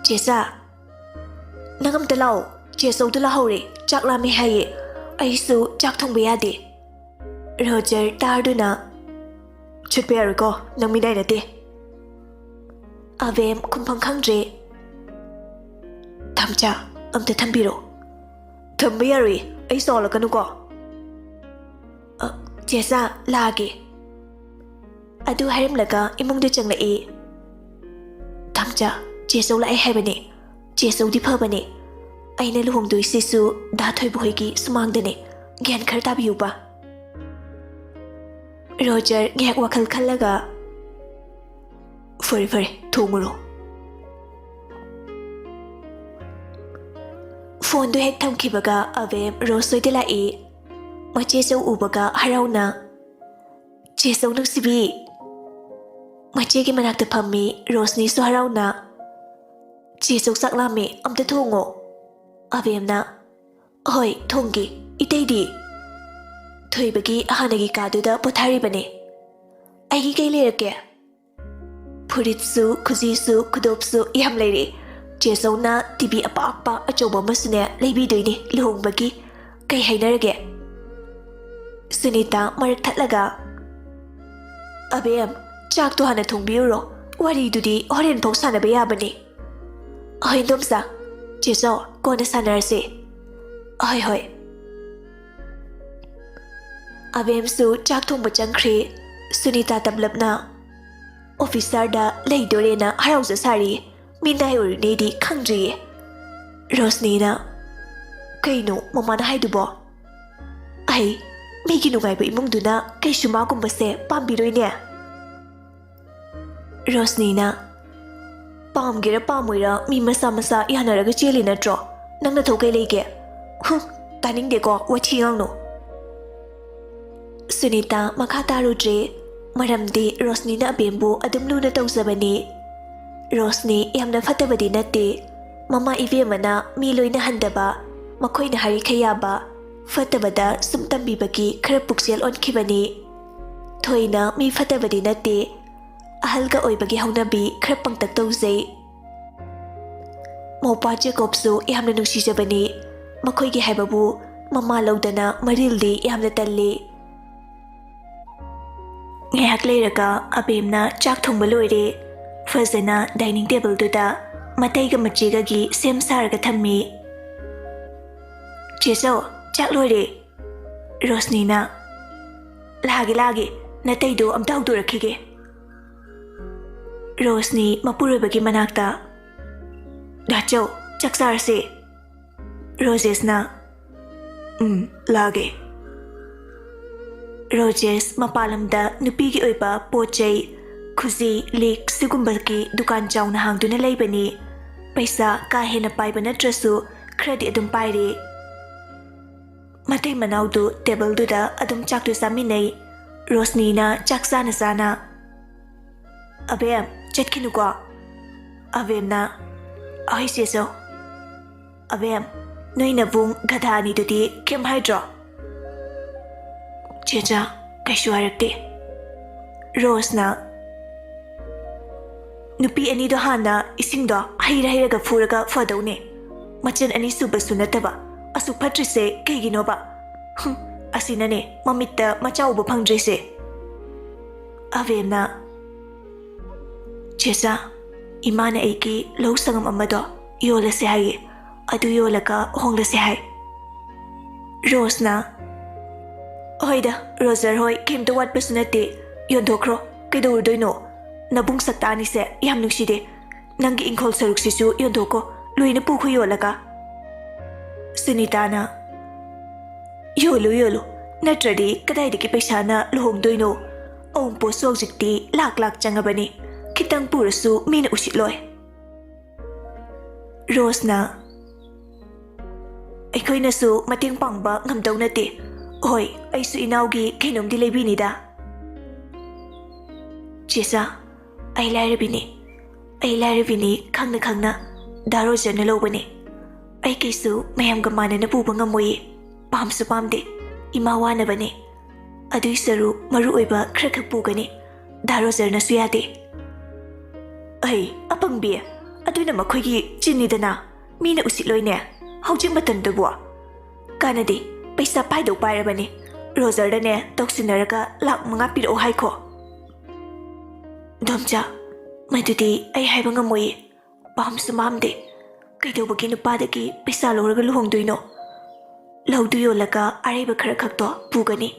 "ꯆꯦꯆꯥ, ꯅꯪ ꯑꯝꯇ ꯂꯥꯛꯑꯣ꯫ ꯆꯦꯆꯧꯗꯣ ꯂꯥꯛꯍꯧꯔꯦ, ꯆꯥꯛ ꯂꯥꯝꯃꯦ ꯍꯥꯏꯌꯦ꯫ ꯑꯩꯁꯨ ꯆꯥꯛ ꯊꯣꯡꯕ ꯌꯥꯗꯦ꯫" ꯔꯣꯖꯔ ꯇꯥꯔꯗꯨꯅ, "ꯆꯠꯄ ꯌꯥꯔꯣꯏꯀꯣ, ꯅꯪ ꯃꯤꯅꯥꯏ ꯅꯠꯇꯦ꯫" ꯑꯕꯦꯝ ꯈꯨꯝꯐꯝ ꯈꯪꯗ꯭ꯔꯦ꯫ "ꯊꯝꯆꯥ, ꯑꯝꯇ ꯊꯝꯕꯤꯔꯣ꯫" "ꯊꯝꯕ ꯌꯥꯔꯣꯏ, ꯑꯩ ꯁꯥꯎꯍꯜꯂꯛꯀꯅꯨꯀꯣ꯫" "ꯑ, ꯆꯦꯆꯥ, ꯂꯥꯛꯑꯒꯦ꯫" ꯑꯗꯨ ꯍꯥꯏꯔꯝꯂꯒ ꯏꯃꯨꯡꯗ ꯆꯪꯂꯛꯏ꯫ "ꯊꯝꯆꯥ, ꯆꯦꯆꯧ ꯂꯥꯛꯑꯦ ꯍꯥꯏꯕꯅꯦ꯫ ꯆꯦꯆꯧꯗꯤ ꯐꯕꯅꯦ꯫ ꯑꯩꯅ ꯂꯨꯍꯣꯡꯗꯣꯏꯁꯤꯁꯨ ꯗꯥ ꯊꯣꯏꯕ ꯍꯣꯏꯒꯤ ꯁꯨꯃꯥꯡꯗꯅꯦ꯫ ꯒ꯭ꯌꯥꯟ ꯈꯔ ꯇꯥꯕꯤꯌꯨꯕ꯫" ꯔꯣꯖꯔ ꯉꯥꯏꯍꯥꯛ ꯋꯥꯈꯜ ꯈꯜꯂꯒ, "ꯐꯔꯦ, ꯐꯔꯦ, ꯊꯣꯡꯉꯨꯔꯣ꯫" ꯐꯣꯟꯗꯨ ꯍꯦꯛ ꯊꯝꯈꯤꯕꯒ ꯑꯕꯦꯝ ꯔꯣꯁ ꯍꯣꯏꯗ ꯂꯥꯛꯏ꯫ ꯃꯆꯦꯆꯧ ꯎꯕꯒ ꯍꯔꯥꯎꯅ, "ꯆꯦꯆꯧ ꯅꯨꯡꯁꯤꯕꯤ!" ꯃꯆꯦꯒꯤ ꯃꯅꯥꯛꯇ ꯐꯝꯃꯤ ꯔꯣꯁꯅꯤꯁꯨ ꯍꯔꯥꯎꯅ꯫ "ꯆꯦꯆꯧ ꯆꯥꯛ ꯂꯥꯝꯃꯦ, ꯑꯝꯇ ꯊꯣꯡꯉꯣ꯫" ꯑꯕꯦꯝꯅ, "ꯍꯣꯏ, ꯊꯣꯡꯒꯦ꯫ ꯏꯇꯩꯗꯤ?" "ꯊꯣꯏꯕꯒꯤ ꯍꯥꯟꯅꯒꯤ ꯀꯥꯗꯨꯗ ꯄꯣꯊꯥꯔꯤꯕꯅꯦ꯫" "ꯑꯩꯒꯤ ꯀꯩ ꯂꯩꯔꯛꯀꯦ?" "ꯐꯨꯔꯤꯠꯁꯨ, ꯈꯨꯖꯤꯁꯨ, ꯈꯨꯗꯣꯞꯁꯨ ꯌꯥꯝ ꯂꯩꯔꯦ꯫ ꯆꯦꯆꯧꯅ ꯇꯤꯚꯤ ꯑꯄꯥꯛꯄ ꯑꯆꯧꯕ ꯑꯃꯁꯨꯅꯦ ꯂꯩꯕꯤꯗꯣꯏꯅꯦ ꯂꯨꯍꯣꯡꯕꯒꯤ꯫ ꯀꯩ ꯍꯥꯏꯅꯔꯒꯦ?" ꯁꯨꯅꯤꯇꯥ ꯃꯔꯛ ꯊꯠꯂꯒ, "ꯑꯕꯦꯝ, ꯆꯥꯛꯇꯣ ꯍꯥꯟꯅ ꯊꯣꯡꯕꯤꯔꯨꯔꯣ꯫ ꯋꯥꯔꯤꯗꯨꯗꯤ ꯍꯣꯔꯦꯟ ꯐꯥꯎ ꯁꯥꯟꯅꯕ ꯌꯥꯕꯅꯦ꯫" ꯍꯣꯏ, ꯏꯟꯗꯣꯝꯆꯥ꯫ ꯆꯦ ꯆꯧ, ꯀꯣꯟꯅ ꯁꯥꯟꯅꯔꯁꯤ꯫ ꯍꯣꯏ, ꯍꯣꯏ꯫ ꯑꯕꯦꯝꯁꯨ ꯆꯥꯛ ꯊꯣꯡꯕ ꯆꯪꯈ꯭ꯔꯦ꯫ ꯁꯨꯅꯤꯇꯥ ꯇꯞꯂꯞꯅ ꯑꯣꯐꯤꯁꯥꯔꯗ ꯂꯩꯗꯣꯔꯦꯅ ꯍꯔꯥꯎꯖ ꯁꯥꯔꯤ꯫ ꯃꯤꯅꯥꯏ ꯑꯣꯏꯔꯤꯅꯦꯗꯤ ꯈꯪꯗ꯭ꯔꯤꯌꯦ꯫ ꯔꯣꯁꯅꯤꯅ, "ꯀꯩꯅꯣ ꯃꯃꯥꯅ ꯍꯥꯏꯗꯨꯕꯣ? ꯑꯩ ꯃꯤꯒꯤ ꯅꯨꯡꯉꯥꯏꯕ ꯏꯃꯨꯡꯗꯨꯅ ꯀꯩꯁꯨ ꯃꯥꯒꯨꯝꯕꯁꯦ ꯄꯥꯝꯕꯤꯔꯣꯏꯅꯦ?" ꯔꯣꯁꯅꯤꯅ, "ꯄꯥꯝꯒꯦꯔꯥ ꯄꯥꯝꯃꯣꯏꯔꯥ ꯃꯤ ꯃꯁꯥ ꯃꯁꯥ ꯌꯥꯅꯔꯒ ꯆꯦꯜꯂꯤ ꯅꯠꯇ꯭ꯔꯣ? ꯅꯪ ꯅꯊꯧ ꯀꯩ ꯂꯩꯒꯦ? ꯍꯨꯝ, ꯇꯥꯅꯤꯡꯗꯦꯀꯣ, ꯋꯥꯊꯤ ꯉꯥꯡꯅꯨ꯫" ꯁꯨꯅꯤꯇꯥ ꯃꯈꯥ ꯇꯥꯔꯨꯗ꯭ꯔꯦ, ꯃꯔꯝꯗꯤ ꯔꯣꯁꯅꯤꯅ ꯑꯕꯦꯝꯕꯨ ꯑꯗꯨꯝ ꯂꯨꯅ ꯇꯧꯖꯕꯅꯤ꯫ ꯔꯣꯁꯅꯤ ꯌꯥꯝꯅ ꯐꯠꯇꯕꯗꯤ ꯅꯠꯇꯦ꯫ ꯃꯃꯥ ꯏꯕꯦꯝꯃꯅ ꯃꯤ ꯂꯣꯏꯅꯍꯟꯗꯕ, ꯃꯈꯣꯏꯅ ꯍꯥꯏꯔꯤꯈꯩ ꯌꯥꯕ, ꯐꯠꯇꯕꯗ ꯁꯨꯝ ꯇꯝꯕꯤꯕꯒꯤ ꯈꯔ ꯄꯨꯛꯆꯦꯜ ꯑꯣꯟꯈꯤꯕꯅꯤ꯫ ꯊꯣꯏꯅ ꯃꯤ ꯐꯠꯇꯕꯗꯤ ꯅꯠꯇꯦ꯫ ꯑꯍꯜꯒ ꯑꯣꯏꯕꯒꯤ ꯍꯧꯅꯕꯤ ꯈꯔ ꯄꯪꯇꯛ ꯇꯧꯖꯩ꯫ ꯃꯧꯄꯥ ꯖꯦꯀꯣꯕꯁꯨ ꯌꯥꯝꯅ ꯅꯨꯡꯁꯤꯖꯕꯅꯤ꯫ ꯃꯈꯣꯏꯒꯤ ꯍꯥꯏꯕꯕꯨ ꯃꯃꯥ ꯂꯧꯗꯅ ꯃꯔꯤꯜꯗꯤ ꯌꯥꯝꯅ ꯇꯜꯂꯤ꯫ ꯉꯥꯏꯍꯥꯛ ꯂꯩꯔꯒ ꯑꯕꯦꯝꯅ ꯆꯥꯛ ꯊꯣꯡꯕ ꯂꯣꯏꯔꯦ꯫ ꯐꯖꯅ ꯗꯥꯏꯅꯤꯡ ꯇꯦꯕꯜꯗꯨꯗ ꯃꯇꯩꯒ ꯃꯆꯦꯒꯒꯤ ꯁꯦꯝ ꯁꯥꯔꯒ ꯊꯝꯃꯤ꯫ "ꯆꯦ ꯆꯧ, ꯆꯥꯛ ꯂꯣꯏꯔꯦ꯫" ꯔꯣꯁꯅꯤꯅ, "ꯂꯥꯛꯑꯒꯦ, ꯂꯥꯛꯑꯒꯦ, ꯅꯇꯩꯗꯣ ꯑꯝꯇ ꯍꯧꯗꯣꯔꯛꯈꯤꯒꯦ꯫" ꯔꯣꯁꯅꯤ ꯃꯄꯨꯔꯣꯏꯕꯒꯤ ꯃꯅꯥꯛꯇ, "ꯗꯥꯆꯧ, ꯆꯥꯛ ꯆꯥꯔꯁꯦ꯫" ꯔꯣꯖꯦꯁꯅ, "ꯎꯝ, ꯂꯥꯛꯑꯒꯦ꯫" ꯔꯣꯖꯦꯁ ꯃꯄꯥꯟ ꯂꯝꯗ ꯅꯨꯄꯤꯒꯤ ꯑꯣꯏꯕ ꯄꯣꯠ ꯆꯩ, ꯈꯨꯖꯤ, ꯂꯤꯛ ꯁꯤꯒꯨꯝꯕꯒꯤ ꯗꯨꯀꯥꯟ ꯆꯥꯎꯅ ꯍꯥꯡꯗꯨꯅ ꯂꯩꯕꯅꯤ꯫ ꯄꯩꯁꯥ ꯀꯥ ꯍꯦꯟꯅ ꯄꯥꯏꯕ ꯅꯠꯇ꯭ꯔꯁꯨ ꯈꯔꯗꯤ ꯑꯗꯨꯝ ꯄꯥꯏꯔꯤ꯫ ꯃꯇꯩ ꯃꯅꯥꯎꯗꯨ ꯇꯦꯕꯜꯗꯨꯗ ꯑꯗꯨꯝ ꯆꯥꯛꯇꯨ ꯆꯥꯃꯤꯟꯅꯩ꯫ ꯔꯣꯁꯅꯤꯅ ꯆꯥꯛ ꯆꯥꯅ ꯆꯥꯅ, "ꯑꯕꯦꯝ, ꯆꯠꯈꯤꯅꯨꯀꯣ꯫" ꯑꯕꯦꯝꯅ, "ꯑꯍꯣꯏ ꯆꯦꯆꯧ꯫" "ꯑꯕꯦꯝ, ꯅꯣꯏ ꯅꯕꯨꯡ ꯒꯙꯥ ꯑꯅꯤꯗꯨꯗꯤ ꯀꯩꯝ ꯍꯥꯏꯗ꯭ꯔꯣ?" "ꯆꯦꯆꯥ, ꯀꯩꯁꯨ ꯍꯥꯏꯔꯛꯇꯦ꯫" ꯔꯣꯁꯅ, "ꯅꯨꯄꯤ ꯑꯅꯤꯗꯣ ꯍꯥꯟꯅ ꯏꯁꯤꯡꯗꯣ ꯍꯩꯔ ꯍꯩꯔꯒ ꯐꯨꯔꯒ ꯐꯗꯧꯅꯦ꯫ ꯃꯆꯟ ꯑꯅꯤ ꯁꯨꯕꯁꯨ ꯅꯠꯇꯕ꯫ ꯑꯁꯨꯛ ꯐꯠꯇ꯭ꯔꯤꯁꯦ ꯀꯩꯒꯤꯅꯣꯕ? ꯍꯨꯝ, ꯑꯁꯤꯅꯅꯦ ꯃꯃꯤꯠꯇ ꯃꯆꯥ ꯎꯕ ꯐꯪꯗ꯭ꯔꯤꯁꯦ꯫" ꯑꯕꯦꯝꯅ, "ꯆꯦꯆꯥ, ꯏꯃꯥꯅ ꯑꯩꯒꯤ ꯂꯧ ꯁꯪꯉꯝ ꯑꯃꯗꯣ ꯌꯣꯜꯂꯁꯦ ꯍꯥꯏꯌꯦ꯫ ꯑꯗꯨ ꯌꯣꯜꯂꯒ ꯍꯣꯡꯂꯁꯦ ꯍꯥꯏ꯫ ꯔꯣꯁꯅ, "ꯍꯣꯏꯗ, ꯔꯣꯖꯔ ꯍꯣꯏ ꯀꯩꯝꯇ ꯋꯥꯠꯄꯁꯨ ꯅꯠꯇꯦ, ꯌꯣꯟꯊꯣꯛꯈ꯭ꯔꯣ꯫ ꯀꯩꯗꯧꯔꯨꯗꯣꯏꯅꯣ? ꯅꯕꯨꯡ ꯁꯛꯇꯥꯅꯤꯁꯦ ꯌꯥꯝ ꯅꯨꯡꯁꯤꯗꯦ꯫ ꯅꯪꯒꯤ ꯏꯪꯈꯣꯜ ꯁꯔꯨꯛꯁꯤꯁꯨ ꯌꯣꯟꯊꯣꯛꯈꯣ, ꯂꯣꯏꯅ ꯄꯨꯈꯣ ꯌꯣꯜꯂꯒ꯫" ꯁꯨꯅꯤꯇꯥꯅ, "ꯌꯣꯜꯂꯨ, ꯌꯣꯜꯂꯨ, ꯅꯠꯇ꯭ꯔꯗꯤ ꯀꯗꯥꯏꯗꯒꯤ ꯄꯩꯁꯥꯅ ꯂꯨꯍꯣꯡꯗꯣꯏꯅꯣ? ꯑꯋꯨꯟꯄꯣꯠꯁꯨ ꯍꯧꯖꯤꯛꯇꯤ ꯂꯥꯛ ꯂꯥꯛ ꯆꯪꯉꯕꯅꯤ꯫ ꯈꯤꯇꯪ ꯄꯨꯔꯁꯨ ꯃꯤꯅ ꯎꯁꯤꯠꯂꯣꯏ꯫" ꯔꯣꯁꯅ, "ꯑꯩꯈꯣꯏꯅꯁꯨ ꯃꯇꯦꯡ ꯄꯥꯡꯕ ꯉꯝꯗꯧ ꯅꯠꯇꯦ꯫ ꯍꯣꯏ, ꯑꯩꯁꯨ ꯏꯅꯥꯎꯒꯤ ꯀꯩꯅꯣꯝꯗꯤ ꯂꯩꯕꯤꯅꯤꯗ꯫" "ꯆꯦꯆꯥ, ꯑꯩ ꯂꯥꯏꯔꯕꯤꯅꯤ꯫ ꯑꯩ ꯂꯥꯏꯔꯕꯤꯅꯤ ꯈꯪꯅ ꯈꯪꯅ ꯗꯥ ꯔꯣꯖꯔꯅ ꯂꯧꯕꯅꯤ꯫ ꯑꯩ ꯀꯩꯁꯨ ꯃꯌꯥꯝꯒ ꯃꯥꯟꯅꯅ ꯄꯨꯕ ꯉꯝꯃꯣꯏꯌꯦ꯫ ꯄꯥꯝꯁꯨ ꯄꯥꯝꯗꯦ꯫ ꯏꯃꯥ ꯋꯥꯅꯕꯅꯤ꯫ ꯑꯗꯨꯏ ꯁꯔꯨꯛ ꯃꯔꯨ ꯑꯣꯏꯕ ꯈꯔ ꯈꯛ ꯄꯨꯒꯅꯤ꯫ ꯗꯥ ꯔꯣꯖꯔꯅꯁꯨ ꯌꯥꯗꯦ꯫" "ꯑꯩ, ꯑꯄꯪꯕꯤ, ꯑꯗꯨꯅ ꯃꯈꯣꯏꯒꯤ ꯆꯤꯟꯅꯤꯗꯅ꯫ ꯃꯤꯅ ꯎꯁꯤꯠꯂꯣꯏꯅꯦ ꯍꯧꯖꯤꯛ ꯃꯇꯝꯗꯕꯨ꯫ ꯀꯥꯟꯅꯗꯦ, ꯄꯩꯁꯥ ꯄꯥꯏꯗꯧ ꯄꯥꯏꯔꯕꯅꯤ꯫ ꯔꯣꯖꯔꯗꯅꯦ ꯇꯧꯁꯤꯟꯅꯔꯒ ꯂꯥꯛ ꯃꯉꯥ ꯄꯤꯔꯛꯑꯣ ꯍꯥꯏꯈꯣ꯫" "ꯗꯣꯝꯆꯥ, ꯃꯗꯨꯗꯤ ꯑꯩ ꯍꯥꯏꯕ ꯉꯝꯃꯣꯏꯌꯦ꯫ ꯄꯥꯝꯁꯨ ꯄꯥꯝꯗꯦ꯫ ꯀꯩꯗꯧꯕꯒꯤ ꯅꯨꯄꯥꯗꯒꯤ ꯄꯩꯁꯥ ꯂꯧꯔꯒ ꯂꯨꯍꯣꯡꯗꯣꯏꯅꯣ? ꯂꯧꯗꯨ ꯌꯣꯜꯂꯒ ꯑꯔꯩꯕ ꯈꯔ ꯈꯛꯇꯣ ꯄꯨꯒꯅꯤ꯫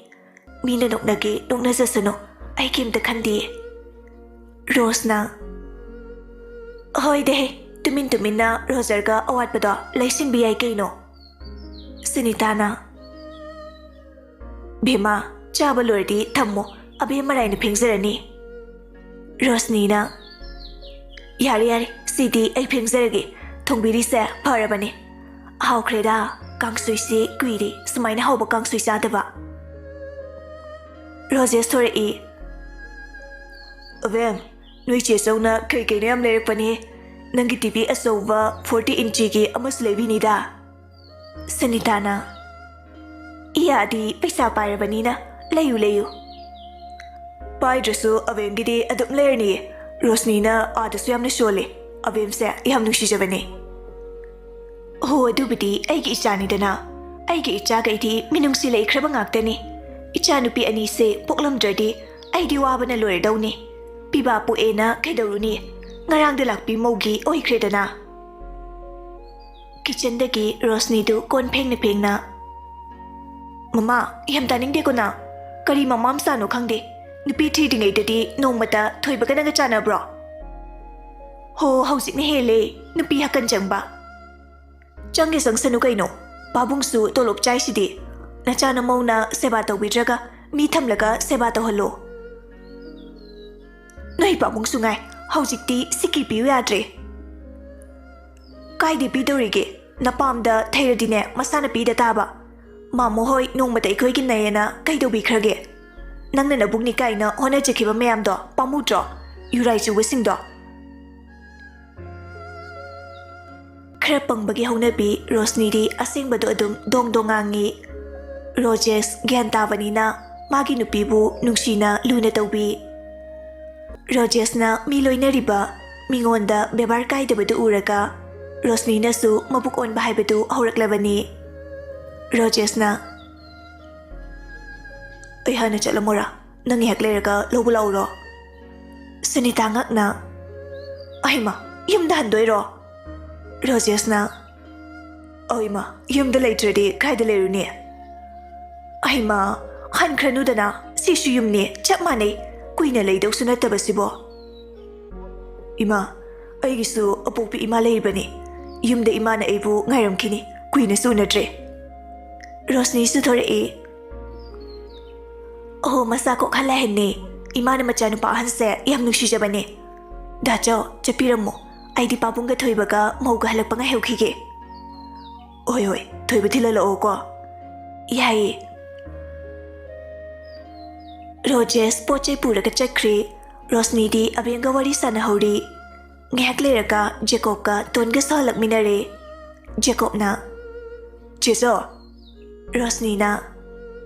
ꯃꯤꯅ ꯅꯣꯛꯅꯒꯦ ꯅꯣꯛꯅꯖꯁꯅꯨ, ꯑꯩ ꯀꯩꯝꯇ ꯈꯟꯗꯤꯌꯦ꯫" ꯔꯣꯁꯅ, "ꯍꯣꯏꯗꯦꯍꯦ, ꯇꯨꯃꯤꯟ ꯇꯨꯃꯤꯟꯅ ꯔꯣꯖꯔꯒ ꯑꯋꯥꯠꯄꯗꯣ ꯂꯩꯁꯤꯟꯕ ꯌꯥꯏ ꯀꯩꯅꯣ꯫" ꯁꯨꯅꯤꯇꯥꯅ, "ꯕꯦꯝꯃ, ꯆꯥꯕ ꯂꯣꯏꯔꯗꯤ ꯊꯝꯃꯣ, ꯑꯕꯦꯝ ꯃꯔꯥꯏꯅ ꯐꯦꯡꯖꯔꯅꯤ꯫" ꯔꯣꯁꯅꯤꯅ, "ꯌꯥꯔꯦ, ꯌꯥꯔꯦ, ꯁꯤꯗꯤ ꯑꯩ ꯐꯦꯡꯖꯔꯒꯦ꯫ ꯊꯣꯡꯕꯤꯔꯤꯁꯦ ꯐꯔꯕꯅꯦ꯫ ꯍꯥꯎꯈ꯭ꯔꯦꯗ, ꯀꯥꯡꯁꯣꯏꯁꯤ ꯀꯨꯏꯔꯦ ꯁꯨꯃꯥꯏꯅ ꯍꯥꯎꯕ ꯀꯥꯡꯁꯣꯏ ꯆꯥꯗꯕ꯫" ꯔꯣꯖꯦꯁ ꯊꯣꯔꯛꯏ꯫ "ꯑꯕꯦꯝ, ꯅꯣꯏ ꯆꯦ ꯆꯧꯅ ꯀꯩ ꯀꯩꯅꯣ ꯌꯥꯝ ꯂꯩꯔꯛꯄꯅꯦ꯫ ꯅꯪꯒꯤ ꯇꯤ ꯚꯤ ꯑꯆꯧꯕ ꯐꯣꯔꯇꯤ ꯏꯟꯆꯤꯒꯤ ꯑꯃꯁꯨ ꯂꯩꯕꯤꯅꯤꯗ꯫" ꯁꯨꯅꯤꯇꯥꯅ, "ꯏꯌꯥꯗꯤ ꯄꯩꯁꯥ ꯄꯥꯏꯔꯕꯅꯤꯅ ꯂꯩꯌꯨ, ꯂꯩꯌꯨ꯫" "ꯄꯥꯏꯗ꯭ꯔꯁꯨ ꯑꯕꯦꯝꯒꯤꯗꯤ ꯑꯗꯨꯝ ꯂꯩꯔꯅꯤꯌꯦ꯫ ꯔꯣꯁꯅꯤꯅ ꯑꯥꯗꯁꯨ ꯌꯥꯝꯅ ꯁꯣꯜꯂꯦ꯫ ꯑꯕꯦꯝꯁꯦ ꯌꯥꯝ ꯅꯨꯡꯁꯤꯖꯕꯅꯦ꯫" "ꯍꯣ, ꯑꯗꯨꯕꯨꯗꯤ ꯑꯩꯒꯤ ꯏꯆꯥꯅꯤꯗꯅ꯫ ꯑꯩꯒꯤ ꯏꯆꯥꯈꯩꯗꯤ ꯃꯤꯅꯨꯡꯁꯤ ꯂꯩꯈ꯭ꯔꯕ ꯉꯥꯛꯇꯅꯤ꯫ ꯏꯆꯥꯅꯨꯄꯤ ꯑꯅꯤꯁꯦ ꯄꯣꯛꯂꯝꯗ꯭ꯔꯗꯤ ꯑꯩꯗꯤ ꯋꯥꯕꯅ ꯂꯣꯏꯔꯗꯧꯅꯤ꯫ ꯄꯤꯕꯥ ꯄꯣꯛꯑꯦꯅ ꯀꯩꯗꯧꯔꯨꯅꯤ? ꯉꯔꯥꯡꯗ ꯂꯥꯛꯄꯤ ꯃꯧꯒꯤ ꯑꯣꯏꯈ꯭ꯔꯦꯗꯅ꯫ ꯀꯤꯆꯟꯗꯒꯤ ꯔꯣꯁꯅꯤꯗꯨ ꯀꯣꯟ ꯐꯦꯡꯅ ꯐꯦꯡꯅ, "ꯃꯃꯥ, ꯌꯥꯝ ꯇꯥꯅꯤꯡꯗꯦꯀꯣ ꯅꯪ꯫ ꯀꯔꯤ ꯃꯃꯥ ꯃꯆꯥꯅꯣ ꯈꯪꯗꯦ꯫ ꯅꯨꯄꯤ ꯊꯤꯗ꯭ꯔꯤꯉꯩꯗꯗꯤ ꯅꯣꯡꯃꯇ ꯊꯣꯏꯕꯒ ꯅꯪꯒ ꯆꯥꯟꯅꯕ꯭ꯔꯣ? ꯍꯣ, ꯍꯧꯖꯤꯛꯅ ꯍꯦꯜꯂꯦ ꯅꯨꯄꯤ ꯍꯀꯟ ꯆꯪꯕ꯫ ꯆꯪꯒꯦ ꯆꯪꯁꯅꯨ ꯀꯩꯅꯣ꯫ ꯄꯥꯕꯨꯡꯁꯨ ꯇꯣꯂꯣꯞ ꯆꯥꯏꯁꯤꯗꯤ꯫ ꯅꯆꯥ ꯅꯃꯧꯅ ꯁꯦꯕꯥ ꯇꯧꯕꯤꯗ꯭ꯔꯒ ꯃꯤ ꯊꯝꯂꯒ ꯁꯦꯕꯥ ꯇꯧꯍꯜꯂꯣ꯫ ꯅꯣꯏ ꯄꯥꯕꯨꯡꯁꯨ ꯉꯥꯏ, ꯍꯧꯖꯤꯛꯇꯤ ꯁꯤꯀꯤ ꯄꯤꯌꯨ ꯌꯥꯗ꯭ꯔꯦ꯫" "ꯀꯥꯏꯗꯩ ꯄꯤꯗꯧꯔꯤꯒꯦ? ꯅꯄꯥꯝꯗ ꯊꯩꯔꯗꯤꯅꯦ ꯃꯁꯥꯅ ꯄꯤꯗ ꯇꯥꯕ꯫ ꯃꯥꯃꯣ ꯍꯣꯏ ꯅꯣꯡꯃꯇ ꯑꯩꯈꯣꯏꯒꯤ ꯅꯌꯦꯅ ꯀꯩꯗꯧꯕꯤꯈ꯭ꯔꯒꯦ? ꯅꯪꯅ ꯅꯕꯨꯛꯅꯤ ꯀꯥꯏꯅ ꯍꯣꯠꯅꯖꯈꯤꯕ ꯃꯌꯥꯝꯗꯣ ꯄꯥꯝꯃꯨꯗ꯭ꯔꯣ? ꯌꯨꯔꯥꯏ ꯆꯨꯕꯁꯤꯡꯗꯣ꯫" ꯈꯔ ꯄꯪꯕꯒꯤ ꯍꯧꯅꯕꯤ ꯔꯣꯁꯅꯤꯗꯤ ꯑꯁꯦꯡꯕꯗꯣ ꯑꯗꯨꯝ ꯗꯣꯡ ꯗꯣꯡ ꯉꯥꯡꯉꯤ꯫ ꯔꯣꯖꯦꯁ ꯒ꯭ꯌꯥꯟ ꯇꯥꯕꯅꯤꯅ ꯃꯥꯒꯤ ꯅꯨꯄꯤꯕꯨ ꯅꯨꯡꯁꯤꯅ ꯂꯨꯅ ꯇꯧꯕꯤ꯫ ꯔꯣꯖꯦꯁꯅ ꯃꯤ ꯂꯣꯏꯅꯔꯤꯕ, ꯃꯤꯉꯣꯟꯗ ꯕꯦꯕꯥꯔ ꯀꯥꯏꯗꯕꯗꯨ ꯎꯔꯒ ꯔꯣꯁꯅꯤꯅꯁꯨ ꯃꯕꯨꯛ ꯑꯣꯟꯕ ꯍꯥꯏꯕꯗꯨ ꯍꯧꯔꯛꯂꯕꯅꯤ꯫ ꯔꯣꯖꯦꯁꯅ, "ꯑꯩ ꯍꯥꯟꯅ ꯆꯠꯂꯝꯃꯣꯔꯥ? ꯅꯪ ꯉꯥꯏꯍꯥꯛ ꯂꯩꯔꯒ ꯂꯧꯕ ꯂꯥꯛꯎꯔꯣ?" ꯁꯨꯅꯤꯇꯥ ꯉꯛꯅ, "ꯑꯩꯃ, ꯌꯨꯝꯗ ꯍꯟꯗꯣꯏꯔꯣ?" ꯔꯣꯖꯦꯁꯅ, "ꯑꯩꯃ, ꯌꯨꯝꯗ ꯂꯩꯇ꯭ꯔꯗꯤ ꯀꯥꯏꯗ ꯂꯩꯔꯨꯅꯤ?" "ꯑꯩꯃ, ꯍꯟꯈ꯭ꯔꯅꯨꯗꯅ, ꯁꯤꯁꯨ ꯌꯨꯝꯅꯤ, ꯆꯞ ꯃꯥꯟꯅꯩ꯫ ꯀꯨꯏꯅ ꯂꯩꯗꯧꯁꯨ ꯅꯠꯇꯕꯁꯤꯕꯣ꯫" "ꯏꯃꯥ, ꯑꯩꯒꯤꯁꯨ ꯑꯄꯣꯛꯄꯤ ꯏꯃꯥ ꯂꯩꯔꯤꯕꯅꯤ꯫ ꯌꯨꯝꯗ ꯏꯃꯥꯅ ꯑꯩꯕꯨ ꯉꯥꯏꯔꯝꯈꯤꯅꯤ, ꯀꯨꯏꯅꯁꯨ ꯎꯅꯗ꯭ꯔꯦ꯫" ꯔꯣꯁꯅꯤꯁꯨ ꯊꯣꯔꯛꯏ꯫ "ꯑꯣꯍꯣ, ꯃꯆꯥ ꯀꯣꯛꯍꯜꯂꯦ ꯍꯥꯏꯅꯦ꯫ ꯏꯃꯥꯅ ꯃꯆꯥꯅꯨꯄꯥ ꯑꯍꯟꯁꯦ ꯌꯥꯝ ꯅꯨꯡꯁꯤꯖꯕꯅꯦ꯫ ꯗꯥꯆꯧ, ꯆꯠꯄꯤꯔꯝꯃꯣ꯫ ꯑꯩꯗꯤ ꯄꯥꯕꯨꯡꯒ ꯊꯣꯏꯕꯒ ꯃꯧꯒ ꯍꯜꯂꯛꯄ ꯉꯥꯏꯍꯧꯈꯤꯒꯦ꯫" "ꯍꯣꯏ, ꯍꯣꯏ, ꯊꯣꯏꯕ ꯊꯤꯜꯍꯜꯂꯛꯑꯣꯀꯣ꯫" "ꯌꯥꯏꯌꯦ꯫" ꯔꯣꯖꯦꯁ ꯄꯣꯠ ꯆꯩ ꯄꯨꯔꯒ ꯆꯠꯈ꯭ꯔꯦ꯫ ꯔꯣꯁꯅꯤꯗꯤ ꯑꯕꯦꯝꯒ ꯋꯥꯔꯤ ꯁꯥꯟꯅꯍꯧꯔꯤ꯫ ꯉꯥꯏꯍꯥꯛ ꯂꯩꯔꯒ ꯖꯦꯀꯣꯕꯀ ꯇꯣꯟꯒꯁꯨ ꯍꯜꯂꯛꯃꯤꯟꯅꯔꯦ꯫ ꯖꯦꯀꯣꯕꯅ, "ꯆꯦꯆꯧ꯫" ꯔꯣꯁꯅꯤꯅ,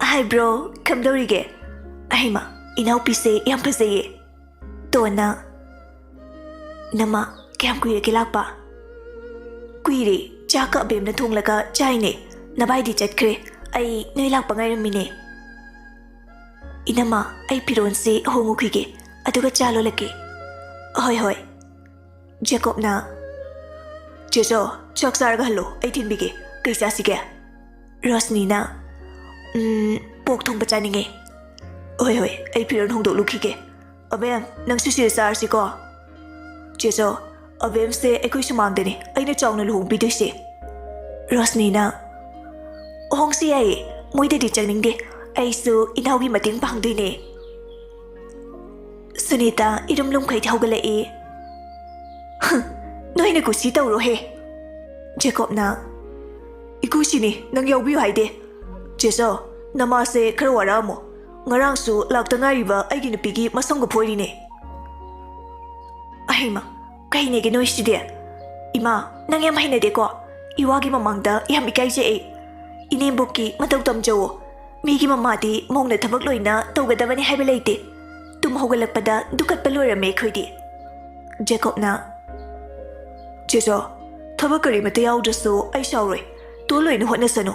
"ꯍꯥꯏ ꯕ꯭ꯔꯣ, ꯀꯝꯗꯧꯔꯤꯒꯦ?" "ꯑꯍꯩꯃ, ꯏꯅꯥꯎꯄꯤꯁꯦ ꯌꯥꯝ ꯐꯖꯩꯌꯦ꯫" ꯇꯣꯟꯅ, "ꯅꯃ, ꯀꯌꯥꯝ ꯀꯨꯏꯔꯒꯦ ꯂꯥꯛꯄ?" "ꯀꯨꯏꯔꯦ, ꯆꯥꯛꯀ ꯑꯕꯦꯝꯅ ꯊꯣꯡꯂꯒ ꯆꯥꯏꯅꯦ꯫ ꯅꯚꯥꯏꯗꯤ ꯆꯠꯈ꯭ꯔꯦ꯫ ꯑꯩ ꯅꯣꯏ ꯂꯥꯛꯄ ꯉꯥꯏꯔꯝꯃꯤꯅꯦ꯫" "ꯏꯅꯝꯃ, ꯑꯩ ꯐꯤꯔꯣꯜꯁꯤ ꯍꯣꯡꯉꯨꯈꯤꯒꯦ, ꯑꯗꯨꯒ ꯆꯥ ꯂꯣꯜꯂꯛꯀꯦ꯫" "ꯍꯣꯏ, ꯍꯣꯏ꯫" ꯖꯦꯀꯣꯕꯅ, "ꯆꯦꯆꯧ, ꯆꯥꯛ ꯆꯥꯔꯒ ꯍꯜꯂꯣ, ꯑꯩ ꯊꯤꯟꯕꯤꯒꯦ꯫ ꯀꯩ ꯆꯥꯁꯤꯒꯦ?" ꯔꯣꯁꯅꯤꯅ, "ꯎꯝ, ꯄꯣꯛ ꯊꯣꯡꯕ ꯆꯥꯅꯤꯡꯉꯦ꯫" "ꯍꯣꯏ, ꯍꯣꯏ, ꯑꯩ ꯐꯤꯔꯣꯜ ꯍꯣꯡꯗꯣꯛꯂꯨꯈꯤꯒꯦ꯫ ꯑꯕꯦꯝ, ꯅꯪꯁꯨ ꯁꯤꯗ ꯆꯥꯔꯁꯤꯀꯣ꯫" "ꯆꯦꯆꯧ, ꯑꯕꯦꯝꯁꯦ ꯑꯩꯈꯣꯏ ꯁꯨꯃꯥꯡꯗꯅꯦ ꯑꯩꯅ ꯆꯥꯎꯅ ꯂꯨꯍꯣꯡꯕꯤꯗꯣꯏꯁꯦ꯫" ꯔꯣꯁꯅꯤꯅ, "ꯍꯣꯡꯁꯤ ꯌꯥꯏꯌꯦ, ꯃꯣꯏꯗꯗꯤ ꯆꯪꯅꯤꯡꯗꯦ꯫ ꯑꯩꯁꯨ ꯏꯅꯥꯎꯒꯤ ꯃꯇꯦꯡ ꯄꯥꯡꯗꯣꯏꯅꯦ꯫" ꯁꯨꯅꯤꯇꯥ ꯏꯔꯨꯝ ꯂꯨꯝꯈꯩ ꯍꯧꯒꯠꯂꯛꯏ꯫ "ꯍꯨꯝ, ꯅꯣꯏꯅ ꯀꯨꯁꯤ ꯇꯧꯔꯣꯍꯦ꯫" ꯖꯦꯀꯣꯕꯅ, "ꯏꯀꯨꯁꯤꯅꯤ, ꯅꯪ ꯌꯥꯎꯕꯤꯌꯨ ꯍꯥꯏꯗꯦ꯫ ꯆꯦꯆꯧ, ꯅꯃꯥꯁꯦ ꯈꯔ ꯋꯥꯔꯛꯑꯝꯃꯣ꯫ ꯉꯔꯥꯡꯁꯨ ꯂꯥꯛꯇ ꯉꯥꯏꯔꯤꯕ ꯑꯩꯒꯤ ꯅꯨꯄꯤꯒꯤ ꯃꯁꯝꯒ ꯐꯣꯏꯔꯤꯅꯦ꯫" ꯑꯍꯩꯃ, ꯀꯩꯅꯦꯒꯦ ꯅꯣꯏꯁꯤꯗꯤ? ꯏꯃꯥ, ꯅꯪ ꯌꯥꯝ ꯍꯩꯅꯗꯦꯀꯣ꯫ ꯏꯋꯥꯒꯤ ꯃꯃꯥꯡꯗ ꯌꯥꯝ ꯏꯀꯥꯏꯖꯩ ꯑꯩ꯫ ꯏꯅꯦꯝꯕꯣꯛꯀꯤ ꯃꯇꯧ ꯇꯝꯖꯧꯋꯣ꯫ ꯃꯤꯒꯤ ꯃꯃꯥꯗꯤ ꯃꯧꯅ ꯊꯕꯛ ꯂꯣꯏꯅ ꯇꯧꯒꯗꯕꯅꯤ ꯍꯥꯏꯕ ꯂꯩꯇꯦ꯫ ꯇꯨꯝ ꯍꯧꯒꯠꯂꯛꯄꯗ ꯗꯨꯈꯠꯄ ꯂꯣꯏꯔꯝꯃꯦ ꯑꯩꯈꯣꯏꯗꯤ꯫ ꯖꯦꯀꯣꯕꯅ, "ꯆꯦꯆꯧ, ꯊꯕꯛ ꯀꯔꯤꯃꯠꯇ ꯌꯥꯎꯗ꯭ꯔꯁꯨ ꯑꯩ ꯁꯥꯎꯔꯣꯏ꯫ ꯇꯣ ꯂꯣꯏꯅ ꯍꯣꯠꯅꯁꯅꯨ꯫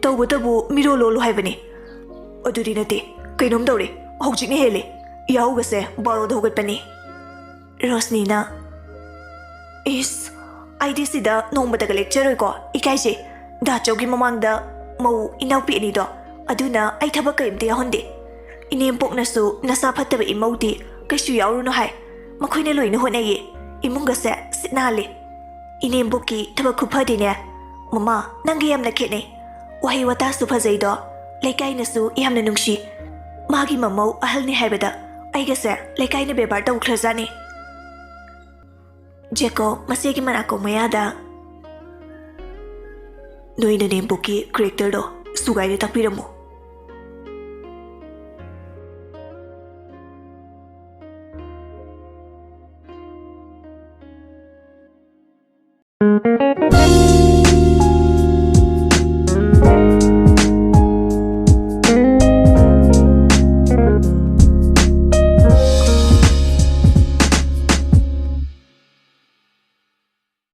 ꯇꯧꯕꯇꯕꯨ ꯃꯤꯔꯣꯜ ꯂꯣꯜꯂꯨ ꯍꯥꯏꯕꯅꯤ꯫" "ꯑꯗꯨꯗꯤ ꯅꯠꯇꯦ, ꯀꯩꯅꯣꯝ ꯇꯧꯔꯦ꯫ ꯍꯧꯖꯤꯛꯅ ꯍꯦꯜꯂꯦ꯫ ꯌꯥꯍꯧꯒꯁꯦ ꯕꯥꯔꯣꯗ ꯍꯧꯒꯠꯄꯅꯤ꯫" ꯔꯣꯁꯅꯤꯅ, "ꯏꯁ, ꯑꯩꯗꯤ ꯁꯤꯗ ꯅꯣꯡꯃꯇꯒ ꯂꯦꯛꯆꯔꯣꯏꯀꯣ, ꯏꯀꯥꯏꯖꯩ꯫ ꯗꯥ ꯆꯧꯒꯤ ꯃꯃꯥꯡꯗ ꯃꯧ ꯏꯅꯥꯎꯄꯤ ꯑꯅꯤꯗꯣ, ꯑꯗꯨꯅ ꯑꯩ ꯊꯕꯛ ꯀꯔꯤꯝꯇ ꯌꯥꯎꯍꯟꯗꯦ꯫ ꯏꯅꯦꯝꯄꯣꯛꯅꯁꯨ ꯅꯁꯥ ꯐꯠꯇꯕ ꯏꯃꯧꯗꯤ ꯀꯩꯁꯨ ꯌꯥꯎꯔꯨꯅꯨ ꯍꯥꯏ꯫ ꯃꯈꯣꯏꯅ ꯂꯣꯏꯅ ꯍꯣꯠꯅꯩꯌꯦ꯫ ꯏꯃꯨꯡꯒꯁꯦ ꯁꯤꯠ ꯅꯥꯜꯂꯦ꯫ ꯏꯅꯦꯝꯕꯣꯛꯀꯤ ꯊꯕꯛ ꯈꯨꯐꯗꯤꯅꯦ, ꯃꯃꯥ, ꯅꯪꯒ ꯌꯥꯝꯅ ꯈꯦꯠꯅꯩ꯫ ꯋꯥꯍꯩ ꯋꯥꯇꯥꯁꯨ ꯐꯖꯩꯗꯣ, ꯂꯩꯀꯥꯏꯅꯁꯨ ꯌꯥꯝꯅ ꯅꯨꯡꯁꯤ꯫ ꯃꯥꯒꯤ ꯃꯃꯧ ꯑꯍꯜꯅꯤ ꯍꯥꯏꯕꯗ ꯑꯩꯒꯁꯦ ꯂꯩꯀꯥꯏꯅ ꯕꯦꯕꯥꯔ ꯇꯧꯈ꯭ꯔꯖꯥꯠꯅꯤ꯫" ꯖꯦꯀꯣ ꯃꯆꯦꯒꯤ ꯃꯅꯥꯀꯣꯡ ꯃꯌꯥꯗ, "ꯅꯣꯏ ꯅꯅꯦꯝꯕꯣꯛꯀꯤ ꯀꯦꯔꯦꯛꯇꯔꯗꯣ ꯁꯨꯒꯥꯏꯅ ꯇꯥꯛꯄꯤꯔꯝꯃꯨ꯫"